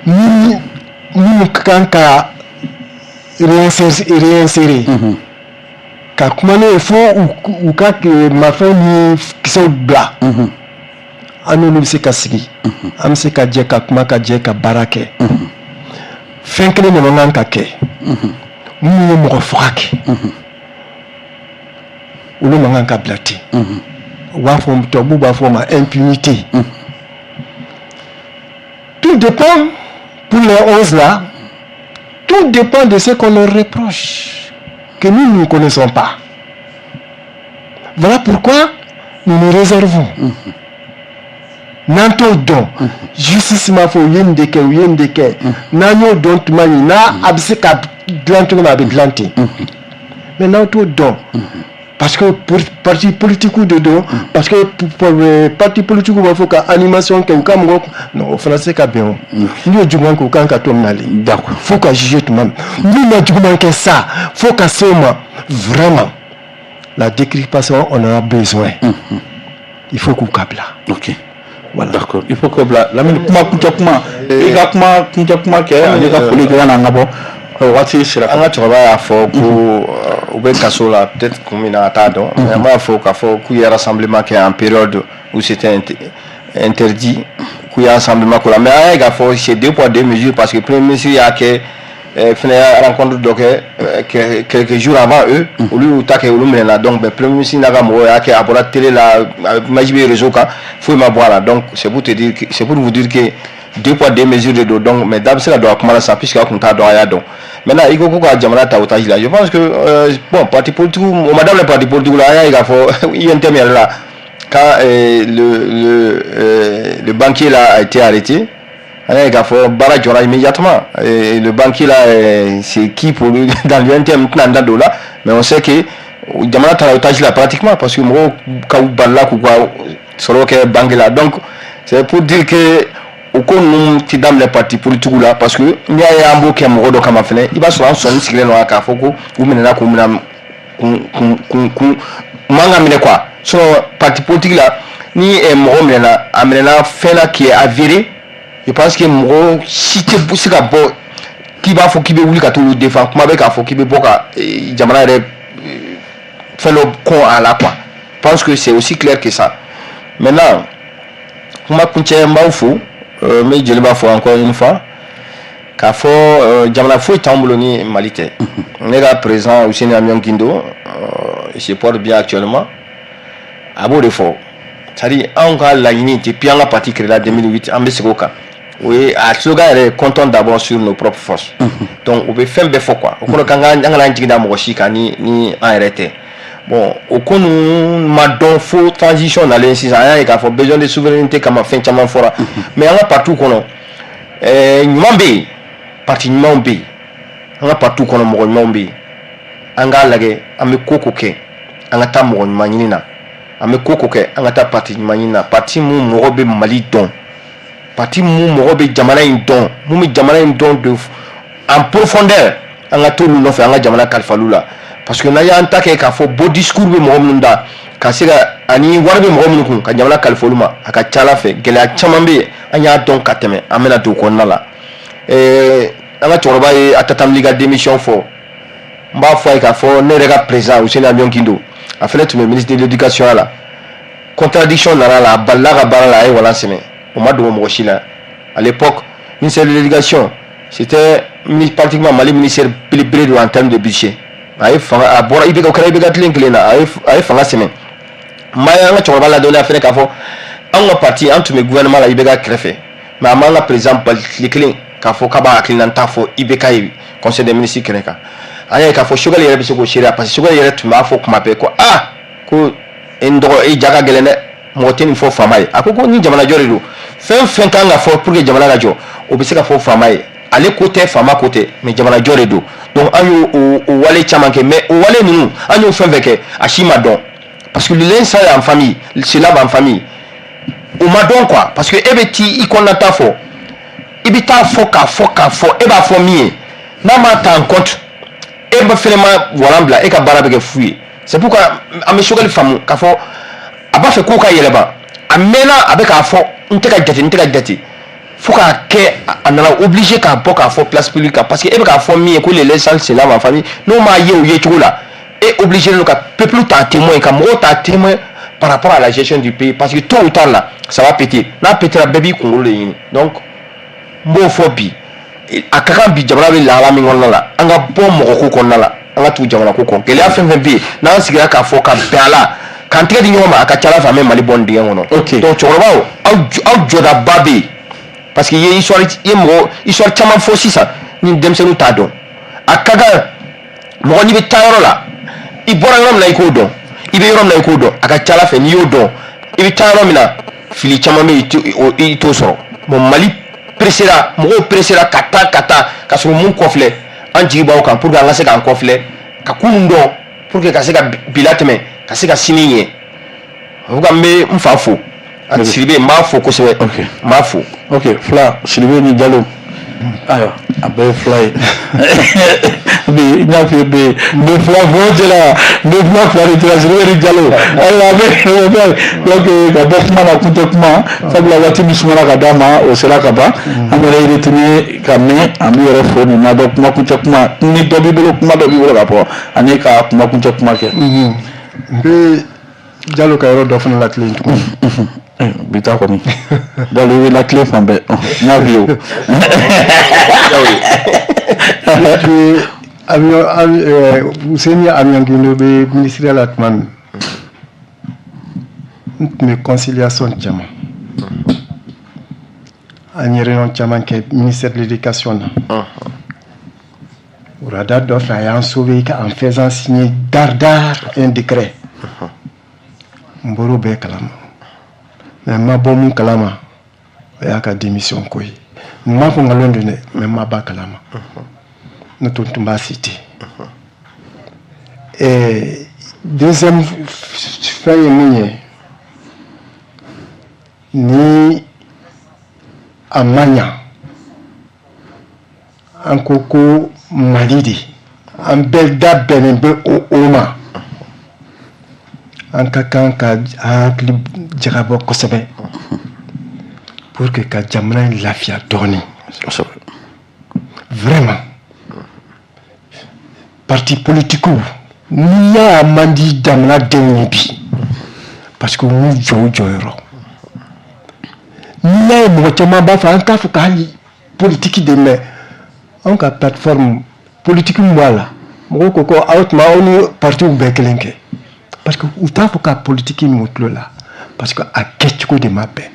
ni minnu ka kan ka réinsérer, ka kuma n'o ye fo u ka marifaw ni kisɛw bila, an n'olu bɛ se ka sigi, an bɛ se ka jɛ ka kuma, ka jɛ ka baara kɛ. Fɛn kelen de man kan ka kɛ: minnu ye mɔgɔ faga kɛ, olu man kan ka bila ten. U b'a fɔ, tubabuw b'a fɔ o ma impunité. Tout dépend pour les 11 là, tout dépend de ce qu'on leur reproche, que nous ne connaissons pas. Voilà pourquoi nous nous réservons. N'an t'o dɔn, justice m'a fɔ u ye nin de kɛ, u ye nin de kɛ. N'an y'o dɔn tuma min n'a a bɛ se ka dilan cogo min, a bɛ dilan ten. Mais n'aw t'o dɔn, parce que parti politique de don, parce que parti politique b'a fɔ ka animation kɛ u ka mɔgɔ, non, o fana tɛ se ka bɛn. O n'u ye juguman kɛ, u kan ka to minɛli. Fo ka juger tuma min, n'u ma juguman kɛ sa, fo ka se o ma. Vraiment, la décrispation, on en a besoin. Il faut k'u ka bila. Ok. Voilà. D'accord. Il faut que bila. Lamini, kuma kuncɛ kuma. I ka kuma kuncɛ kuma kɛ ani ka foli kɛ n'an ka bɔ. Waati sera. An ka cɛkɔrɔba y'a fɔ ko u bɛ kaso la, peut-être kun min na, a t'a dɔn. Mais an b'a fɔ k'a fɔ k'u ye rassemblement kɛ en période où c'était interdit, k'u ye rassemblement k'o la. Mais an y'a ye k'a fɔ c'est deux poids deux mesures, parce que premier ministre y'a kɛ, fɛnɛ ye rencontre dɔ kɛ quelques jours avant eux, olu y'u ta kɛ, olu minɛna. Donc mais premier ministre n'a ka mɔgɔw y'a kɛ, a bɔra télé la, image bɛ réseau kan, foyi ma bɔ a la. Donc c'est pour vous dire que deux poids deux mesures de don. Donc mais da bɛ se ka don a kuma la sisan, puisque a kun t'a dɔn, a y'a dɔn maintenant. I ko ko ka jamana ta otage la, je pense que bon, parti politique, o ma daminɛ parti politique la. An y'a ye k'a fɔ UNTM yɛrɛ la, quand le banquier là a été arrêté, an y'a ye k'a fɔ baara jɔra immédiatement. Et le banquier là, c'est qui pour lui dans l'UNTM, tɛna n da don o la. Mais on sait que jamana taara otage la pratiquement, parce que mɔgɔw ka balila k'u ka sɔrɔ kɛ banque la. Donc c'est pour dire que O ko ninnu tɛ daminɛ parti politique la, parce que n'i y'a ye an b'o kɛ mɔgɔ dɔ kama fɛnɛ, i b'a sɔrɔ an sɔnni sigilen don k'a fɔ ko u minɛna k'u minɛ kun kun kun kun man ka minɛ quoi. Sinon parti politique la, ni mɔgɔ minɛna, a minɛna fɛn na qui est avéré, je pense que mɔgɔ si tɛ se ka bɔ k'i b'a fɔ k'i bɛ wuli ka t'olu défend. Kuma bɛ k'a fɔ k'i bɛ bɔ ka jamana yɛrɛ fɛn dɔ kɔn a la quoi. Je pense que c'est aussi clair que ça. Maintenant, kuma kuncɛ, n b'aw fo, n bɛ Jeliba fo encore une fois, k'a fɔ jamana foyi t'anw bolo ni Mali tɛ. Ne ka président Housseini Amion Guindo, il se porte bien actuellement, a b'o de fɔ, c'est à dire anw ka laɲini depuis an ka parti créé la 2008, an bɛ segin o kan, o ye a slogan yɛrɛ ye: "Comptons d'abord sur nos propres forces." Donc u bɛ fɛn bɛɛ fɔ quoi. O kɔrɔ k'an ka an kana an jigi da mɔgɔ si kan ni an yɛrɛ tɛ. Bon, o ko ninnu ma dɔn fo transition nalen sisan, an y'a ye k'a fɔ besoin de souveraineté kama fɛn caman fɔra. Mais an ka parti kɔnɔ, ɲuman bɛ yen, parti ɲumanw bɛ yen, an ka parti kɔnɔ mɔgɔ ɲumanw bɛ yen. An k'a lajɛ, an bɛ ko ko kɛ, an ka taa mɔgɔ ɲuman ɲini na. An bɛ ko ko kɛ, an ka taa parti ɲuman ɲini na, parti mun mɔgɔ bɛ Mali dɔn, parti mun mɔgɔ bɛ jamana in dɔn, mun bɛ jamana in dɔn de en profondeur, an ka t'olu nɔfɛ, an ka jamana kalifaliw la. Parce que n'an y'an ta kɛ k'a fɔ beau discours bɛ mɔgɔ minnu da ka se ka ani wari bɛ mɔgɔ minnu kun ka jamana kalifa olu ma, a ka ca Ala fɛ gɛlɛya caman bɛ yen, an y'a dɔn ka tɛmɛ, an bɛna don o kɔnɔna la. An ka cɛkɔrɔba ye Atata ka démission fɔ, n b'a fɔ a ye k'a fɔ ne yɛrɛ ka président Housseini Amion Guindo, a fana tun bɛ ministre de l'éducation la, contradiction nana la, a balila ka baara la, a ye walan sɛmɛ, o ma dogo mɔgɔ si la. À l'époque, ministère de l'éducation, c'était pratiquement Mali ministère belebele don en termes de budget. A ye fanga, a bɔra IBK, o kɛra IBK tilen kelen na, a ye fanga sɛmɛ. N b'a ye an ka cɛkɔrɔba ladɔnniya fɛnɛ k'a fɔ anw ka parti, an tun bɛ gouvernement la IBK kɛrɛfɛ, mais a m'an ka président bali tile kelen k'a fɔ k'a b'a hakilinata fɔ IBK ye conseil des ministres kɛnɛ kan. An y'a ye k'a fɔ Choguel yɛrɛ bɛ se k'o seereya, parce que Choguel yɛrɛ tun b'a fɔ kuma bɛɛ ko aa, ko e n dɔgɔ, e ja ka gɛlɛn dɛ, mɔgɔ tɛ nin fɔ faama ye. A ko ko ni jamanajɔ de don, fɛn fɛn kan ka fɔ pour que jamana ka jɔ, o bɛ se ka fɔ faama ye. Ale ko tɛ, faama ko tɛ, mais jamanajɔ de don. Donc an y'o o wale caman kɛ, mais o wale ninnu, an y'o fɛn fɛn kɛ, a si ma dɔn, parce que le linge sale en famille se lave en famille. O ma dɔn quoi, parce que e bɛ t'i i kɔnɔna ta fɔ, i bɛ taa fɔ k'a fɔ k'a fɔ, e b'a fɔ min ye, n'a ma ta en compte, e ba fɛnɛ ma walan bila, e ka baara bɛ kɛ fu ye. C'est pourquoi an bɛ Choguel faamu k'a fɔ a b'a fɛ k'o ka yɛlɛma. A mɛnna a bɛ k'a fɔ n tɛ ka jate, n tɛ ka jate, fo k'a kɛ a nana obligé k'a bɔ k'a fɔ place publique kan, parce que e bɛ k'a fɔ min ye ko le linge sale se lave en famille, n'o m'a ye o ye cogo la, e obligé don ka peuple ta témoin, ka mɔgɔw ta témoin par rapport à la gestion du pays, parce que tôt ou tard là, ça va péter. N'a pétera, bɛɛ b'i kunkolo de ɲini. Donc n b'o fɔ bi, a ka kan bi, jamana bɛ lahala min kɔnɔna la, an ka bɔ mɔgɔ ko kɔnɔna la, an ka tugu jamana ko kɔ. Gɛlɛya fɛn fɛn bɛ yen, n'an sigira k'a fɔ ka bɛn a la, k'an tɛgɛ di ɲɔgɔn ma, a ka ca Ala fɛ an bɛ Mali bɔ nin dingɛ kɔnɔ. Donc cɛkɔrɔbaw, aw jɔdaba bɛ yen, parce que i ye histoire, i ye mɔgɔ histoire caman fɔ sisan ni denmisɛnninw t'a dɔn. A ka kan mɔgɔ n'i bɛ taa yɔrɔ la, i bɔra yɔrɔ min na, i k'o dɔn, i bɛ yɔrɔ min na, i k'o dɔn. A ka ca Ala fɛ, n'i y'o dɔn, i bɛ taa yɔrɔ min na, fili caman bɛ yen, i t'o sɔrɔ. Bon, Mali pressera, mɔgɔw pressera ka taa ka taa ka sɔrɔ mun kɔfilɛ, an jigi b'aw kan pour que an ka se k'an kɔfilɛ ka kunun dɔn, pour que ka se ka bi latɛmɛ, ka se ka sini ɲɛ. O n bɛ n fa fo, Sidibe, n b'a fo kosɛbɛ, n b'a fo. Ok, fila Sidibe ni Jalo, ayiwa, a bɛɛ ye fila ye bi. N y'a f'i ye bi, n bɛ fila fo cɛ la, n bɛ fila fila de cɛ la, Sidibe ni Jalo. Ayiwa, a bɛ donc ka bɔ kuma na, kun tɛ kuma, sabula waati min sumana ka d'a ma, o sera ka ban. An yɛrɛ ye retenu ka mɛn, an b'i yɛrɛ fo nin na. Dɔn kuma kuncɛ kuma ni dɔ b'i bolo, kuma dɔ b'i bolo ka fɔ ani ka kuma kuncɛ kuma kɛ. N bɛ Jalo ka yɔrɔ dɔ fana latilen tuguni. Bi ta kɔni, Jalo, i bɛ latilen fan bɛɛ, n y'a f'i ye o. Depuis avion, Housseini Amion Guindo bɛ ministère la tuma min, n tun bɛ conciliation caman, an ye réunion caman kɛ ministère de l'éducation na. Wulada dɔ fɛ, a y'an sauvé en faisant signer dare-dare un décret. N bɔr'o bɛɛ kalama, mais n ma bɔ mun kalama, o y'a ka démission ko ye. N m'a fɔ nkalon don dɛ, mais n ma b'a kalama, n'o tɛ n tun b'a cité. Deuxième fɛn ye mun ye, ni A ma ɲa. An ko ko Mali de, an bɛɛ da bɛnnen bɛ o ma. An ka kan ka hakili jagabɔ kosɛbɛ pour que ka jamana in lafiya dɔɔnin. Vraiment, parti politique, n'i y'a man di jamanadenw ye bi, parce que u m'u jɔ u jɔyɔrɔ. N'i y'a ye mɔgɔ caman b'a fɔ an t'a fɔ ka hali politique de mɛn, anw ka plateforme politique min b'a la, mɔgɔw ko ko aw tuma aw ni partiw bɛɛ kelen kɛ, parce que u t'a fɔ ka politique min tulo la, parce que a kɛcogo de ma bɛn.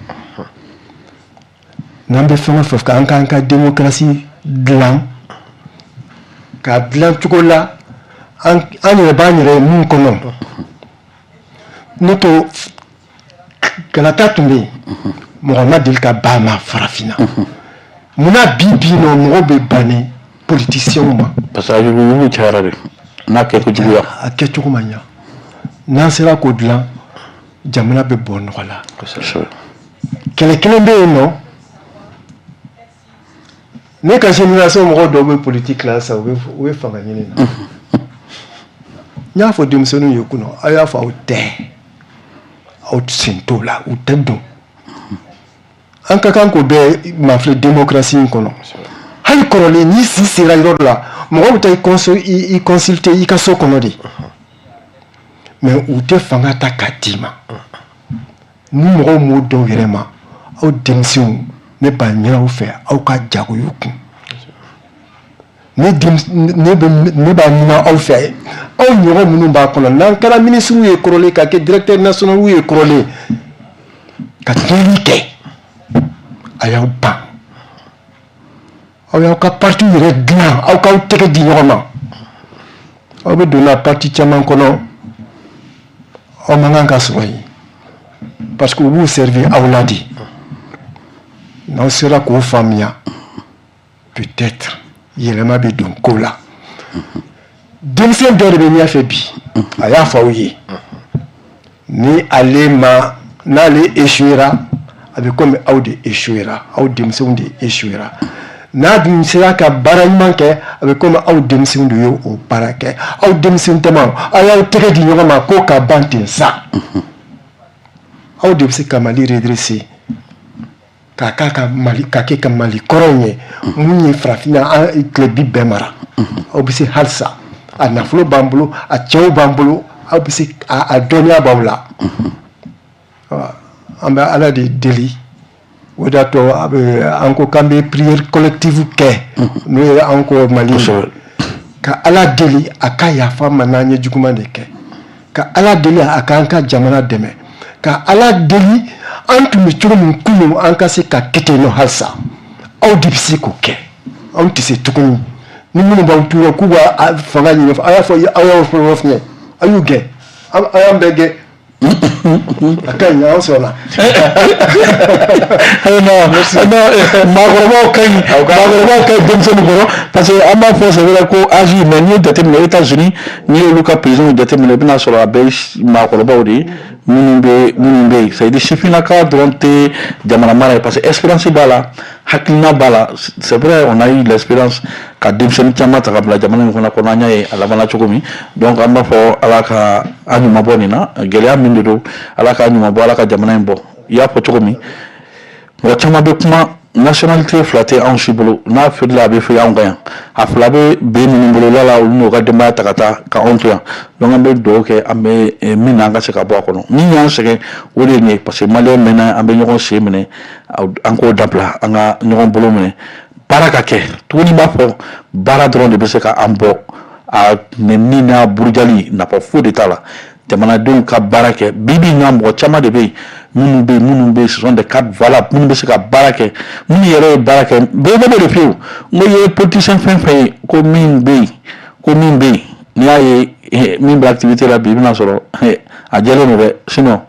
N'an bɛ fɛn o fɛn fɔ, an k'an ka démocratie dilan k'a dilan cogo la an yɛrɛ b'an yɛrɛ ye mun kɔnɔ. N'o to kalata tun bɛ yen, mɔgɔ ma deli ka ban ma farafinna. Munna bi bi nɔ mɔgɔw bɛ ban ni politiciens ma? Parce que a yuruguyurugu cayara de n'a kɛ juguya. A kɛcogo ma ɲa. N'an sera k'o dilan, jamana bɛ bɔ nɔgɔ la. Kɛlɛ kelen bɛ yen nɔ, ne ka génération mɔgɔw dɔw bɛ politique la sisan, u bɛ fanga ɲini na. N y'a fɔ denmisɛnninw ye kunun, aw y'a fɔ aw tɛ aw sen t'o la, u tɛ don. An ka kan k'o bɛɛ mafilɛ démocratie in kɔnɔ. Hali kɔrɔlen, n'i si sera yɔrɔ dɔ la, mɔgɔw bɛ taa i consulter i ka so kɔnɔ de, mais u tɛ fanga ta k'a d'i ma. Ni mɔgɔw m'o dɔw yɛrɛ ma, aw denmisɛnw, ne b'a ɲini aw fɛ, aw ka jago y'u kun. Ne ne b'a ɲini aw fɛ, aw ɲɔgɔn minnu b'a kɔnɔ, n'an kɛra minisiriw ye kɔrɔlen, ka kɛ directeur national ye kɔrɔlen, ka tiɲɛni kɛ, a y'aw ban, aw y'aw ka parti yɛrɛ dilan, aw k'aw tɛgɛ di ɲɔgɔn ma. Aw bɛ donna parti caman kɔnɔ, aw man kan ka sɔrɔ yen, parce que u b'u servir aw la de. N'aw sera k'o faamuya, peut-être yɛlɛma bɛ don ko la. Denmisɛn dɔ de bɛ ɲɛfɛ bi, a y'a fɔ aw ye, ni ale ma, n'ale échouera, a bɛ komi aw de échouera, aw denmisɛnw de échouera. N'a dun sera ka baara ɲuman kɛ, a bɛ komi aw denmisɛnw de ye o baara kɛ. Aw denmisɛnw dama, aw y'aw tɛgɛ di ɲɔgɔn ma ko ka ban ten sa. Aw de bɛ se ka Mali redresser k'a k'a ka Mali, ka kɛ ka Mali kɔrɔ ye mun ye farafinna an tile bi bɛɛ mara. Aw bɛ se halisa, a nafolo b'an bolo, a cɛw b'an bolo, aw bɛ se, a dɔnniya b'aw la. An bɛ Ala de deli. O de y'a to a bɛ an ko k'an bɛ prière collective kɛ, n'o ye an ko Mali, ka Ala deli a ka yafa an ma n'an ye juguman de kɛ, ka Ala deli a k'an ka jamana dɛmɛ, ka Ala deli an tun bɛ cogo min kunun, an ka se ka kɛ ten nɔ halisa. Aw de bɛ se k'o kɛ, anw tɛ se tuguni. Ni minnu b'aw tura k'u b'a fanga ɲini, a y'a fɔ aw y'aw fɔlɔ fiɲɛ, a y'u gɛn, a y'an bɛɛ gɛn. A ka ɲi, an sɔnna. Non non, maakɔrɔbaw ka ɲi, maakɔrɔbaw ka ɲi denmisɛnninw kɔrɔ, parce que an b'a fɔ, c'est vrai ko âge, mais n'i ye jateminɛ États-Unis, n'i y'olu ka président jateminɛ, i bɛna sɔrɔ a bɛɛ ye maakɔrɔbaw de ye minnu bɛ yen. C'est à dire sifinnaka dɔrɔn tɛ jamana mara ye, parce que expérience b'a la, hakilina b'a la. C'est vrai, on a eu l'expérience ka denmisɛnnin caman ta ka bila jamana in kɔnɔ, an y'a ye a labanna cogo min. Donc an b'a fɔ Ala ka an ɲuman bɔ nin na. Gɛlɛya min de don, Ala k'a ɲuman bɔ, Ala ka jamana in bɔ. I y'a fɔ cogo min, mɔgɔ caman bɛ kuma, nationalité fila tɛ anw si bolo. N'a filila, a bɛ fili anw kan yan. A fila bɛ ben minnu bolo la, olu n'u ka denbaya ta ka taa ka anw to yan. Donc an bɛ dugawu kɛ, an bɛ min na, an ka se ka bɔ a kɔnɔ. Min y'an sɛgɛn, o de ye nin ye, parce que maliyɛn mɛnna an bɛ ɲɔgɔn sen minɛ, an k'o dabila, an ka ɲɔgɔn bolo minɛ, baara ka kɛ tuguni. B'a fɔ baara dɔrɔn de bɛ se ka an bɔ a nɛni n'a burujali, nafa foyi de t'a la. Jamanadenw ka baara kɛ. Bi bi in na, mɔgɔ caman de bɛ yen minnu bɛ yen, ce sont des cadres valables, minnu bɛ se ka baara kɛ, minnu yɛrɛ ye baara kɛ. Bɛɛ bɛ de fiyewu. N ko i ye politicien fɛn fɛn ye ko min bɛ yen, ko min bɛ yen, n'i y'a ye min bɛ activité la bi, i bɛna sɔrɔ a jɛlen don dɛ. Sinon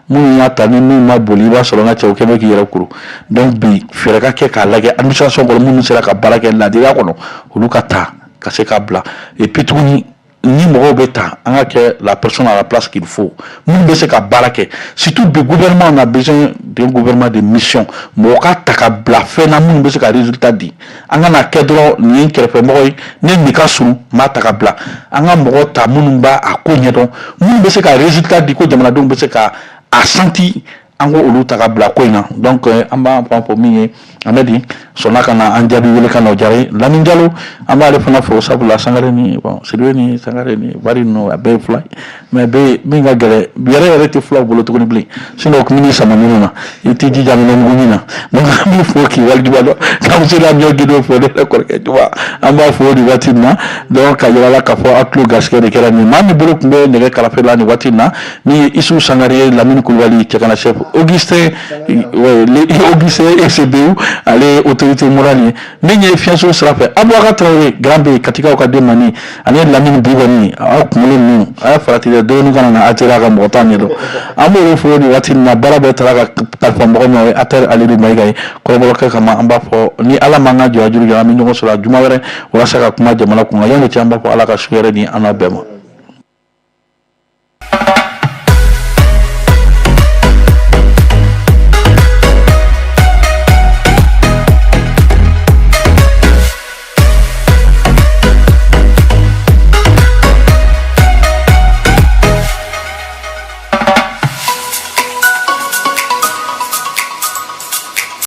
minnu y'a ta ni min ma boli, i b'a sɔrɔ n ka cɛw kɛ bɛ k'i yɛrɛ kuru. Donc bi, fɛɛrɛ ka kɛ k'a lajɛ administration kɔnɔ, minnu sera ka baara kɛ laadiriya kɔnɔ, olu ka ta ka se k'a bila. Et puis tuguni, ni mɔgɔw bɛ ta, an ka kɛ la personne à la place qu'il faut, minnu bɛ se ka baara kɛ. Surtout bi, gouvernement, on a besoin d'un gouvernement de mission, mɔgɔ ka ta ka bila fɛn na minnu bɛ se ka résultat di. An kana kɛ dɔrɔn nin ye n kɛrɛfɛmɔgɔ ye, ne nin ka surun, n b'a ta ka bila. An ka mɔgɔ ta minnu b'a a ko ɲɛdɔn, minnu bɛ se ka résultat di, ko jamanadenw bɛ se ka a senti, an ko olu ta ka bila ko in na. Donc an b'an fan fɔ min ye, Amedi sɔnna ka na an jaabi wele ka na, o diyara ye. Lamine Jalo, an b'ale fana fo, sabula Sangare ni, bon, Sidibe ni Sangare ni Bari ninnu, a bɛɛ ye fila ye, mais bɛɛ min ka gɛlɛn yɛrɛ yɛrɛ tɛ fulaw bolo tuguni bilen, sinon o tun bɛ n'i sama minnu na, i t'i jija minɛ mugu min na. Donc an b'i fo k'i waleɲuman dɔn, k'an muso la ɲɔ gindo fo, ne yɛrɛ kɔrɔkɛ Juma, an b'a fo nin waati in na. Donc ka yira la k'a fɔ aw tulo garisɛgɛ de kɛra nin. Maa min bolo tun bɛ nɛgɛ karafe la nin waati in na, min ye Isu Sangare ye, Lamini Kulubali, Cɛkana chef, Augustin, ouais, Augustin ECBU, ale ye autorité morale ye. Min ye fiɲɛso sira fɛ, Abubakar Tarawele, grand B, Katikaw ka den mani, ani Lamini Bugani, aw kunkolo ninnu a y'a farati dɛ, dɔɔni kana na atterrir a ka mɔgɔ t'a ɲɛdɔn. An b'olu fo nin waati in na. Baara bɛɛ taara ka kalifa mɔgɔ min, o ye Atɛri Alidu Mayiga ye. Kɔrɔbɔrɔkɛ kama, an b'a fɔ ni Ala m'an ka jɔ juru jɔ, an bɛ ɲɔgɔn sɔrɔ a juma wɛrɛ walasa ka kuma jamana kun kan. Yanni cɛ, an b'a fɔ Ala ka su hɛrɛ di an n'aw bɛɛ ma.